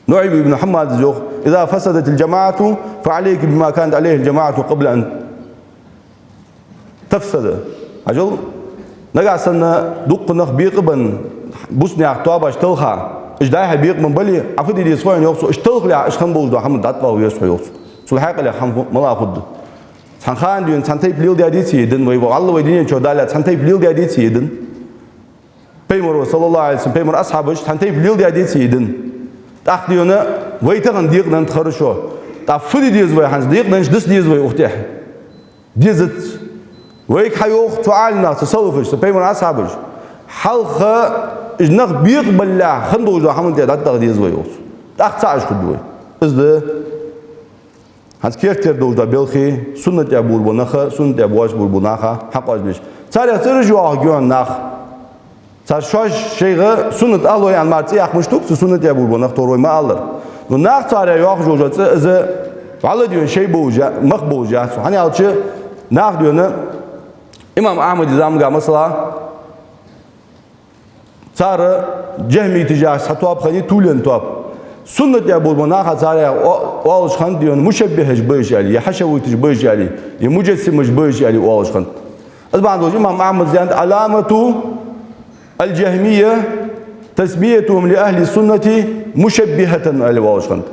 НуӀайм ибн Хьаммада йоах: «إذا فسدت الجماعة فعليك بما كانت عليه الجماعة قبل أن تفسد». Хьажал, нагахь санна дукха нах бекъабенна, бусалба наьха тоабаш талха, уж дӀай-хьай бекъабенна бале, Ӏа фу де деза хой хьона, йоах цо, уж талхалехь, уж хинна болаш дола хӀама дӀатӀавахаве веза хьо, йоах цо. Цул хьакъехьа хӀама малагӀа хургда? Цхьан хана, дий хьона, цхьан тайпа леладаь деций ер дин вай, вай Ӏалла вай дунен чу даллалца цхьан тайпа леладаь деций ер дин? Пайхамара, саллаллахӀу Ӏалайхи ва саллам, Пайхамара асхьабаша цхьан тайпа леладаь деций ер дин? ТӀаккха, дий хьона, вай тахан декъаденнад, хорошо. ТӀаккха фу де деза вай хӀанз? Декъаденнача дас деза вай укх тӀехьа? Дезац. Вайга хьайоах цу Ӏаламнаха, цу салафаша, цу Пайхамара асхьабаша: хьалха уж нах бекъабалалехь хинна долаш дола хӀаман тӀа дӀатӀадаха деза вай, йоах цо. ТӀаккха цхьа уж хургда вай. Из да хӀанз керттера долаш дола белхи, суннат тӀа болаш бола наха, суннат тӀа боацаш болаш бола наха хьакъоазбеш. Царех цӀераш йоахаргья хьона нах. Цар шоаш шоайга суннат ахӀлой аьнна мара цӀи яккха мишта хургда цу суннат тӀа болаш бола нах, тхьовра вай ма аллара. Но наха царех йоахаш йола цӀи, из вӀалла, дий хьона, шоай болаш я-, мах болаш яц. ХӀана аьлча, наха, дий хьона, имам Ахьмада заманга, масала, цар джахӀмиташ яхаш цхьа тоаба хиннай, тулен тоаба. Суннат тӀа болаш бола наха царех о-, оалаш хиннад, дий хьона, мушаббихьаш ба уж аьле, е хьашавиташ ба уж аьле, е муджассимаш ба уж аьле оалаш хиннад. Из бахьан долаш имам Ахьмада аьннад: «علامة الجهمية تسميتهم لأهل السنة مشبهة», аьле оалаш хиннад.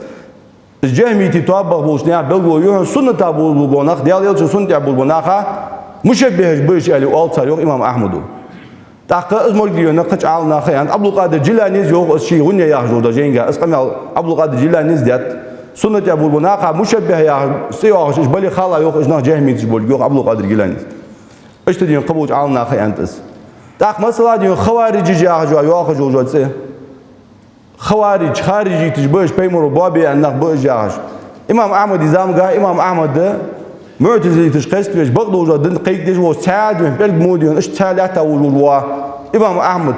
Из джахӀмитий тоабах болча наьха белгало я хьона суннат тӀа болаш бола нах, Даьла Элчан суннат тӀа болаш бола наха мушаббихьаш ба уж аьле оал цар, йоах имам Ахьмада. ТӀаккха из мо, дий хьона, кхыча Ӏаламнаха аьннад, Ӏабдул-Къадир Джиланис йоах из ший «ГӀунна» яхаш долча жайнга, из къамаьл Ӏабдул-Къадир Джиланис даьд. Суннат тӀа болаш бола наха мушаббихь яхаш, цӀи йоахаш уж бале хала, йоах, уж нах джахӀмиташ болга, йоах Ӏабдул-Къадир Джиланис. Иштта, дий хьона, кхыболча Ӏаламнаха аьннад из. ТӀаккха, масала, дий хьона, хавариджаш яхаш йола, йоахаш йола цӀи. Хаваридж, хариджиташ ба уж, Пайхамаро боабе аьнна нах ба уж яхаш. Имам Ахьмада заманга имам Ахьмада муӀтазилиташка кхеставеш, бакъдолча дина кхайкадеш волаш цхьаь, дий хьона, пӀелг мо, дий хьона, иштта цхьаь лаьтта волаш вола имам Ахьмад.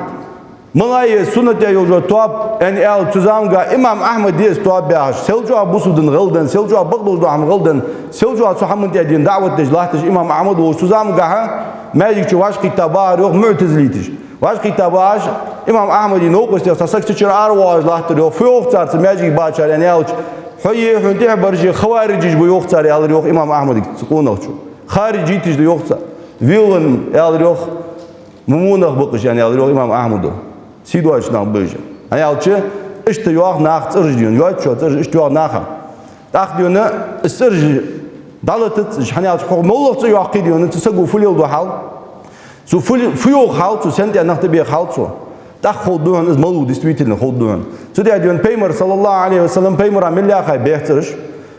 Малагӏа я суннат тӀа йолаш йола тоаба аьнна аьлча, цу заманга имам Ахьмада я из тоаба яхаш, сел чӀоагӀа бусалба дин гӀелденна, сел чӀоагӀа бакъдолча хӀаман гӀелденна, сел чӀоагӀа цу хӀаман тӀа, дий хьона, даӀват деш латташ имам Ахьмад волча цу замангахьа маьждига чу вӀашагӀкхийтта бахар, йоах, муӀтазилиташ. ВӀашагӀкхийтта бахаш, имам Ахьмада новкъостех цхьа саг цу чура аравоагӀаш латтар, йоах. Фу йоах цар цу маьждиге бахачар аьнна аьлча, хьо е хьона тӀехьа бараш хавариджаш ба, йоах цар, аьлар, йоах, имам Ахьмадага цу къонахчо. Хариджиташ да, йоах цар. Виллан, аьлар, йоах, мо нах ба-кх уж, аьнна, аьлар, йоах, имам Ахьмада. Сий доацаш нах ба уж. ХӀана аьлча, иштта йоах наха цӀераш, дий хьона, йоацача цӀераш, иштта йоах наха. ТӀаккха, дий хьона, из цӀераш дӀалатац уж, хӀана аьлча, хьо моллагӀа цӀи йоаккхе, дий хьона, цу саго фу леладу хьал? Цо фу ле-, фу йоах хьал цо, сен тӀа нах тӀабех хьал цо? ТӀаккха ховргда хьона из малув, действительно, ховргда хьона. Цу тӀа, дий хьона, Пайхамара, саллаллахӀу Ӏалайхи ва саллам, Пайхамара мел яьхай бех цӀераш.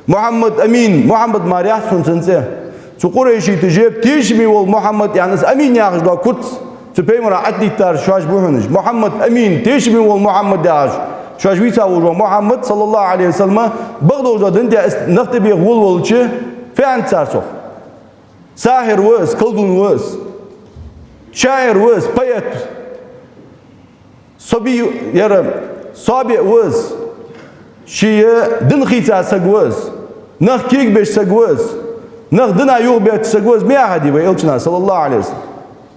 Мухьаммад Амин, Мухьаммад мара яц хьона цун цӀи. Цу къурайшиташа тешаме вола Мухьаммад аьнна, из Амин яхаш дола куц цу Пайхамара тӀадиттараш шоаш ба хьона уж. Мухьаммад Амин, тешаме вола Мухьаммад яхаш, шоаш вийца волаш вола Мухьаммад, саллаллахӀу Ӏалайхи ва саллам, бакъдолча дина тӀа из нах тӀабеха волавелча, фу аьннад цар цох? Сахьир ва из, колдун ва из, шаӀир ва из, поэт. Сабий, яра, собиъ ва из, ший дин хийца саг ва из, нах кегабеш саг ва из, нах дина юхабетташ саг ва из, ма яхадий вай Элчано, саллаллахӀу Ӏалайхи ва саллам.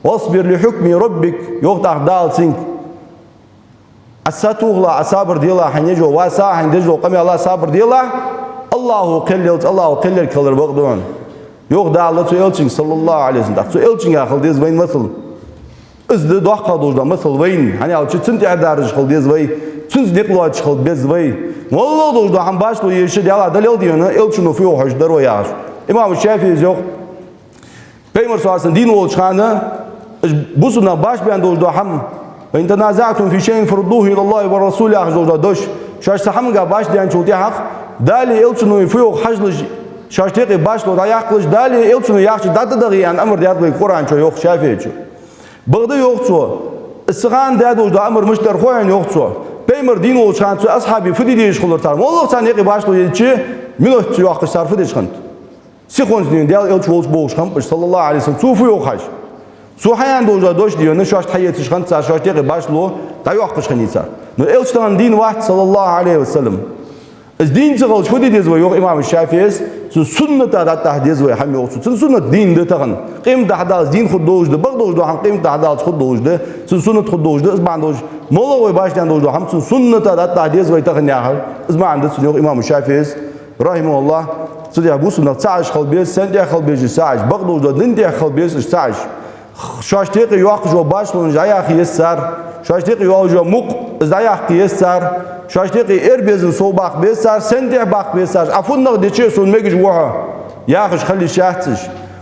«واصبر لحكم ربك», йоах тӀаккха Дала цунга. Ӏа сатохалахь, Ӏа сабар делахь, хьайна еш йола ваьсса, хьайна деш дола къамаьла сабар делахь, АллахӀо кхел лелац, АллахӀо кхел лерг хилар бакъ да хьона. Йоах Дала цу Элчанга, саллаллахӀу Ӏалайхи ва саллам. ТӀаккха цу Элчанга хила деза вайна масал. Из да доккхагӀа долаш дола масал вайна. ХӀана аьлча, цунна тӀехьа даржаш хила деза вай, цунца никъ лоацаш хила беза вай. МоллагӀа долаш дола хӀама башхало езаш, Даьлах далел дийна, Элчано фу йоах хьожаргдар вай яхаш. Имам ШафиӀийс йоах, Пайхамар, саллаллахӀу Ӏалайхи ва саллам, дийна волча хана, уж бусалба нах башха баьнна долаш дола хӀама: «فإن تنازعتم في شيء فردوه إلى الله والرسول», яхаш долаш дола дош. Шоаш цхьан хӀамага башха даьнначул тӀехьагӀа, Далеи Элчанои фу йоах хьажалаш, шоашта юкъе башхало дӀаяккхалаш, Далеи Элчанои яхачох дӀатӀадахе аьнна амар даьд вайга Къуръан чу, йоах ШафиӀийчо. Бакъда, йоах цо, из цу хана даь долаш дола амар мишта дар хой хьона, йоах цо. Пайхамар дийна волча хана цу асхьабий фу де дезаш хулар цар. МоллагӀа царна юкъе башхало езача, минот ца йоаккхаш цар фу деш хиннад? Сихонца дийна Даьла Элча волча бохаш хиннаб уж, саллаллахӀу Ӏалайхи ва саллам, цо фу йоах хьажа. Цо хьаяьнна долаш дола дош дийна, шоашта хьаэцаш хиннад цар, шоашта юкъе башхало дӀайоаккхаш хиннай цар. Но Элча тахан дийна вац, саллаллахӀу Ӏалайхи ва саллам. Из дийна ца хилча, фу де деза вай, йоах имам ШафиӀийс, цун сунната дӀатӀадахьа деза вай, хӀама йоах цо. Цун суннат дийна да тахан. Къемат дийнахьа Дала из дийна хургдолаш да, бакъдолаш дола хӀама къемат дийнахьа Дала хургдолаш да, цун суннат хургдолаш да, из маӀан долаш. МоллагӀа вай башха даьнна долаш дола хӀама цун сунната дӀатӀадахьа деза вай тахан яхар, из маӀан да цун, йоах имам ШафиӀийс, рахьимахӀуллахӀ. Цудухьа бусалба нах цаӀ уж хила беза, сен тӀа хила беза уж цаӀ уж, бакъдолаш дола дин тӀа хила беза уж цаӀ уж. Шоашта юкъе йоаккхаш йола башхалонаш дӀаяха еза цар, шоашта юкъе йоаллаш йола мукъ, из дӀаяккха еза цар, шоашта юкъе эр безам совбаккха беза цар, сен тӀа баккха беза цар, Ӏа фуннагӀа дича а сона мегаш ва хьо, яхаш хила йиш яц уж.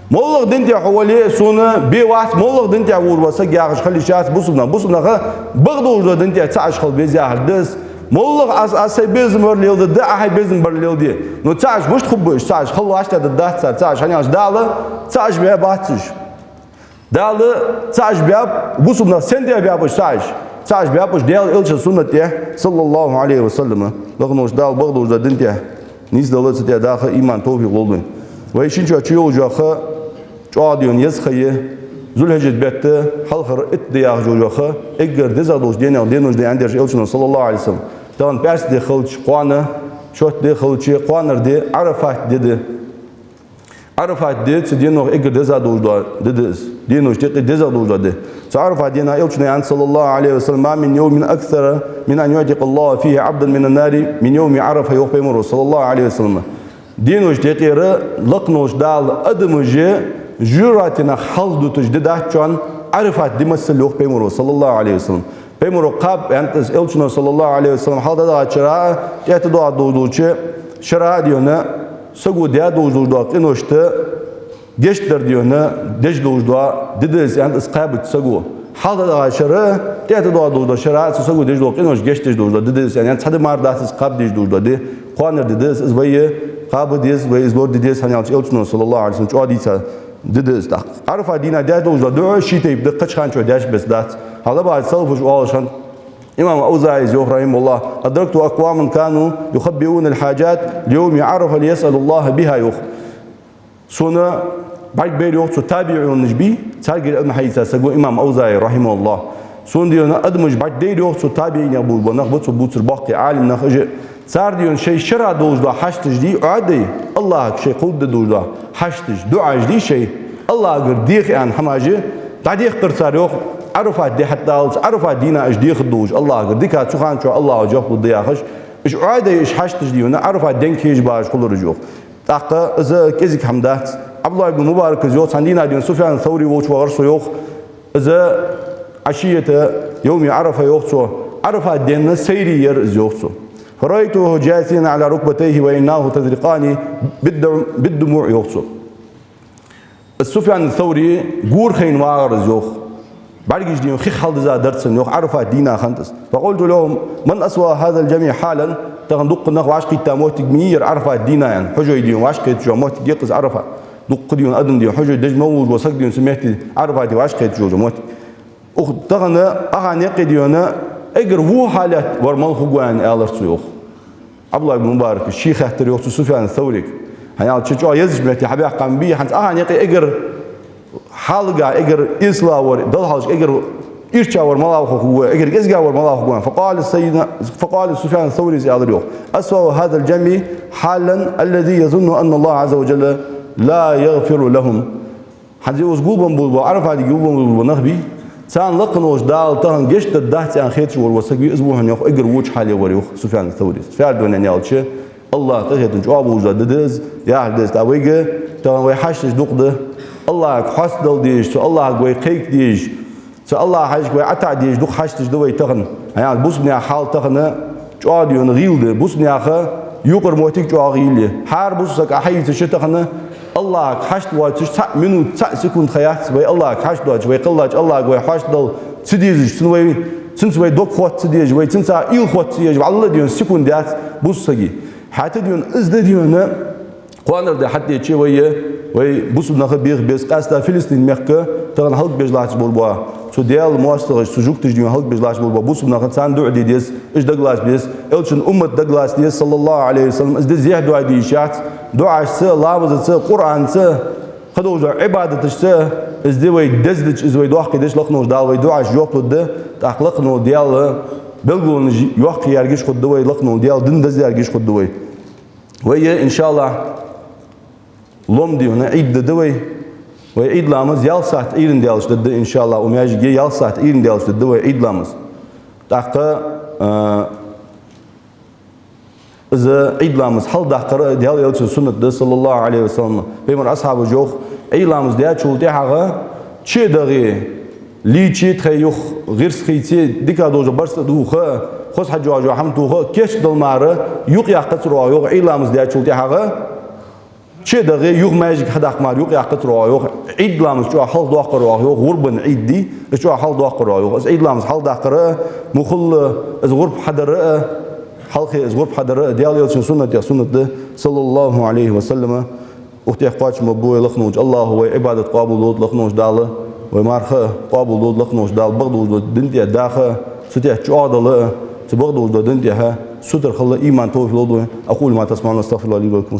МоллагӀа дин тӀа хьо вале а сона бе вац, моллагӀа дин тӀа волаш вола саг, яхаш хила йиш яц бусалба нах. Бусалба нах бакъдолаш дола дин тӀа цаӀ уж хила беза яхар да из. МоллагӀа аз, аз сай безам бар леладе, Ӏа хьай безам бар леладе. Но цаӀ уж мишта хургба уж, цаӀ уж хила лаьтташ да дац цар, цаӀ уж, хӀана аьлча Дала цаӀ уж баьбац уж. Дала цаӀ уж баьб, бусалба нах сен тӀа баьб уж цаӀ уж? ЦаӀ уж баьб уж Даьла Элчан суннат тӀа, саллаллахӀу Ӏалайхи ва саллам. Лакхаволча Дала бакъдолаш дола дин тӀа нийсдала, цу тӀа даха иман, товфикъ лолда вайна. Вай шин чу чуйолаш йола ха чӀоагӀа дийна еза ха я, Зулхьиджат бетта хьалхара итт ди яхаш йола ха, эггара дезагӀа долча денех денош да аьнна даьржа Элчано, саллаллахӀу Ӏалайхи ва саллам. Тахан пӀаьраска ди хилча кхоана, шоатта ди хилча кхоанара ди Ӏарафат ди да. Ӏарафат ди цу денох эггара дезагӀа долаш дола ди да из. Деношта юкъе дезагӀа долаш дола ди. Цу Ӏарафат дийнахьа Элчано аьннад, саллаллахӀу Ӏалайхи ва саллам: «ما من يوم أكثر من أن يعتق الله فيه عبدا من النار من يوم عرفة», йоах Пайхамаро, саллаллахӀу Ӏалайхи ва саллам. Деношта юкъера лакхаволча Дала адамаш жожагӀатенах хьалхадуташ ди дац шоана Ӏарафат ди масал, йоах Пайхамаро, саллаллахӀу Ӏалайхи ва саллам. Пайхамаро кхаба, аьннад из Элчано, саллаллахӀу Ӏалайхи ва саллам, хьалха дӀадахача шера а, тӀехьа тӀадоагӀаш долча шера а дийна, саго даь долаш дола къиношта гешт дар дийна деш долаш дола ди да из, аьннад из кхаьбача саго. Хьалха дӀадахача шера а, тӀехьа тӀадоагӀаш долаш дола шера а цу саго деш дола къиношта гешт деш долаш дола ди да из, аьнна, цхьа ди мара дац из кхаба дезаш долаш дола ди. Кхоанара ди да из, из вай кхаба деза, вай из лораде деза, хӀана аьлча Элчано, саллаллахӀу Ӏалайхи ва саллам, чӀоагӀа дийца ди да из. ТӀаккха Ӏарафат дийнахьа даь долаш дола дуӀа ший тайпа да, кхыча хана чу деш беса дац. Хьалха баьхача салафаша оалаш хиннад, имам АвзаӀийс йоах, рахьимахӀуллахӀ: «أدركت أقواما كانوا يخبئون الحاجات ليوم عرفة ليسألوا الله بها», йоах. Сона бӀаргабайра, йоах цо, табиӀунаш бий, царгара Ӏилма хьаийца саго, имам АвзаӀий, рахьимахӀуллахӀ. Сона дийна адамаш бӀаргадайра, йоах цо, табиӀинех болаш бола нах ба цо бувцар, боккхий Ӏалим нах уж. Цар дийна шоай шера долаш дола хьашташ дий, Ӏоадай, АллахӀага шоай кховдадеш долаш дола хьашташ, дуӀаш дий шоай, АллахӀагара деха аьнна хӀамаш, дӀадехкар цар, йоах, Ӏарафат ди хьатӀадаллалца, Ӏарафат дийнахьа уж дехаргдолаш АллахӀагара, дика цу хана чу АллахӀо жоп лургда яхаш, уж Ӏоадай, уж хьашташ дийна Ӏарафат денга хьежаш бахаш хулар уж, йоах. ТӀаккха из кӀезига хӀама дац. Ӏабдуллахь ибн Мубарака йоах, цхьан дийнахьа дийна Суфьян Саври волча вахар со, йоах, из عشية يوم عرفة, йоах цо, Ӏарафат ден сайре яр из, йоах цо. «فرأيته جاثيا على ركبتيه وعيناه تذرفان بالدم-، بالدموع», йоах цо. Из Суфьян Саври гора хайна вагӀар из, йоах. БӀаргаш дийна хих хьалдиза дар цун, йоах, Ӏарафат дийнахьа хиннад из. «فقلت لهم: من أسوأ هذا الجمع حالا؟» Тахан дуккха нах вӀашагӀкхийтта моттиг ма йий ер Ӏарафат дийнахьа, аьнна. Хьажой дийна вӀашагӀкхеташ йола моттиг я-кх из Ӏарафат. Дуккха дийна адам дийна хьажой деш мел волаш вола саг дийна цу метте Ӏарафате вӀашагӀкхеташ йола моттиг. Укх тахан, ахьа наькъе дийна, эггара во хьалет вар мала хургва аьнна, аьлар цо, йоах. Ӏабдуллахь ибн Мубарака ший хаьттар, йоах цо, Суфьян Саврига. ХӀана аьлча чӀоагӀа езача метте хьабаьккха хӀама бий, хӀанз ахьа наькъе эггара хьалха, эггара эсала вар, Далла хьалхашка эггара ирча вар мала хургва, эггара кӀезига вар мала хургва. «فقال سيدنا، فقال سفيان الثوري», аьлар, йоах: «أسوأ هذا الجمع حالا الذي يظن أن الله عز وجل لا يغفر لهم». ХӀанз укхаза гулбенна бола, Ӏарафате гулбенна бола нах бий, Царна лакха волча Дала тахан гешт дергдац аьнна хеташ вар ва саг, из ва хьона, йоах, эггара воча хьале вар, йоах Суфьян Саврис. Фаьр дойна аьлча, АллахӀа къахетанча чӀоагӀа бовза да из, яхар да из. ТӀаккха вайга тахан вай хьашташ дукха да. АллахӀага хьастадала дезаш, цу АллахӀага вай кхайка дезаш, цу АллахӀа хьажа вай ӀотаӀа дезаш дукха хьашташ да вай тахан. ХӀана аьлча бусалба наьха хьал тахан чӀоагӀа да, йоах, гӀийла да. Бусалба наьха юкъара моттиг чӀоагӀа гӀийла я. ХӀара бусалба саг Ӏа хьаийцача тахан, АллахӀага хьашт воацаш цхьа минут, цхьа секунд ха яц вай АллахӀага хьашт доацаш, вай кхеллача АллахӀага вай хьастадала ца дезаш, цунна вай, цунца вай дог хотта ца дезаш, вай цунца уйла хотта ца езаш, вӀалла а, йоах, секунд яц бусалба сага. ХӀаьта, йоах, из да, йоах, кхоанара ди хьатӀадеча вай, вай бусалба наха беха беза, къаьстта Филистин мехка тахан хӀалакбеш латташ бола ба. Цу Даьла моастагӀаша, цу жугташа, йоах, хӀалакбеш латташ бола ба бусалба нах, царна дуӀа де деза, уж дагалаца беза, Элчан уммат дагалаца деза, саллаллахӀу Ӏалайхи ва саллам. Из ди зехьа дуӀа де йиш яц, дуӀашца, ламазаца, Къуръанца, кхыдолча Ӏибадаташца из ди вай дездича, из вай дохке дича, лакха волча Дала вай дуӀашта жоп лургда, тӀаккха лакха волча Даьла белгалонаш йоккхаяргаш хургда вай, лакха волча Даьла дин дезаяргаш хургда вай. Вай, иншааллахӀ, лом дийнахьа Ӏид ди да вай. Вай Ӏид ламаз ялх сахьат Ӏуйран даьлча дергда, иншааллахӀ, укх маьждиге ялх сахьат Ӏуйран даьлча дергда вай Ӏид ламаз. ТӀаккха, а, из Ӏид ламаз хьалдаккхар а Даьла Элчан суннат да, саллаллахӀу Ӏалайхи ва саллам. Пайхамара асхьабаша йоах, Ӏид ламаз даьчул тӀехьагӀа чу а дагӀе, лийча а, тхай юха гӀирс хийца а, дика долаш барзкъа тоха а, хоза хьаж йоагӀаш йола хӀама тоха а, кийчдала мара юкъ яккхацар оаха, йоах, Ӏид ламаз даьчул тӀехьагӀа чу а дагӀе, юха маьждиге хьадаккха мара юкъ яккхацар оаха, йоах. Ӏид ламаз чӀоагӀа хьалха доаккхар оаха, йоах, гӀурбан Ӏид дий, из чӀоагӀа хьалха доаккхар оаха, йоах. Из Ӏид ламаз хьалдаккхар а, мухӀалла из гӀурба хьадар а, хьалхе из гӀурба хьадар а Даьла Элчан суннатех суннат да, саллаллахӀу Ӏалайхи ва саллам. Укх тӀа кхоачам ба вай лакха волча АллахӀа, вай Ӏибадат къоабал долда лакха волча Дала, вай марха къоабал долда лакха волча Дала, бакъдолча дина тӀа даха, цу тӀа чӀоагӀдала, цу бакъдолча дина тӀа сутара хила иман, товфикъ лолда вайна. أقول ما تسمعون، أستغفر الله لي ولكم.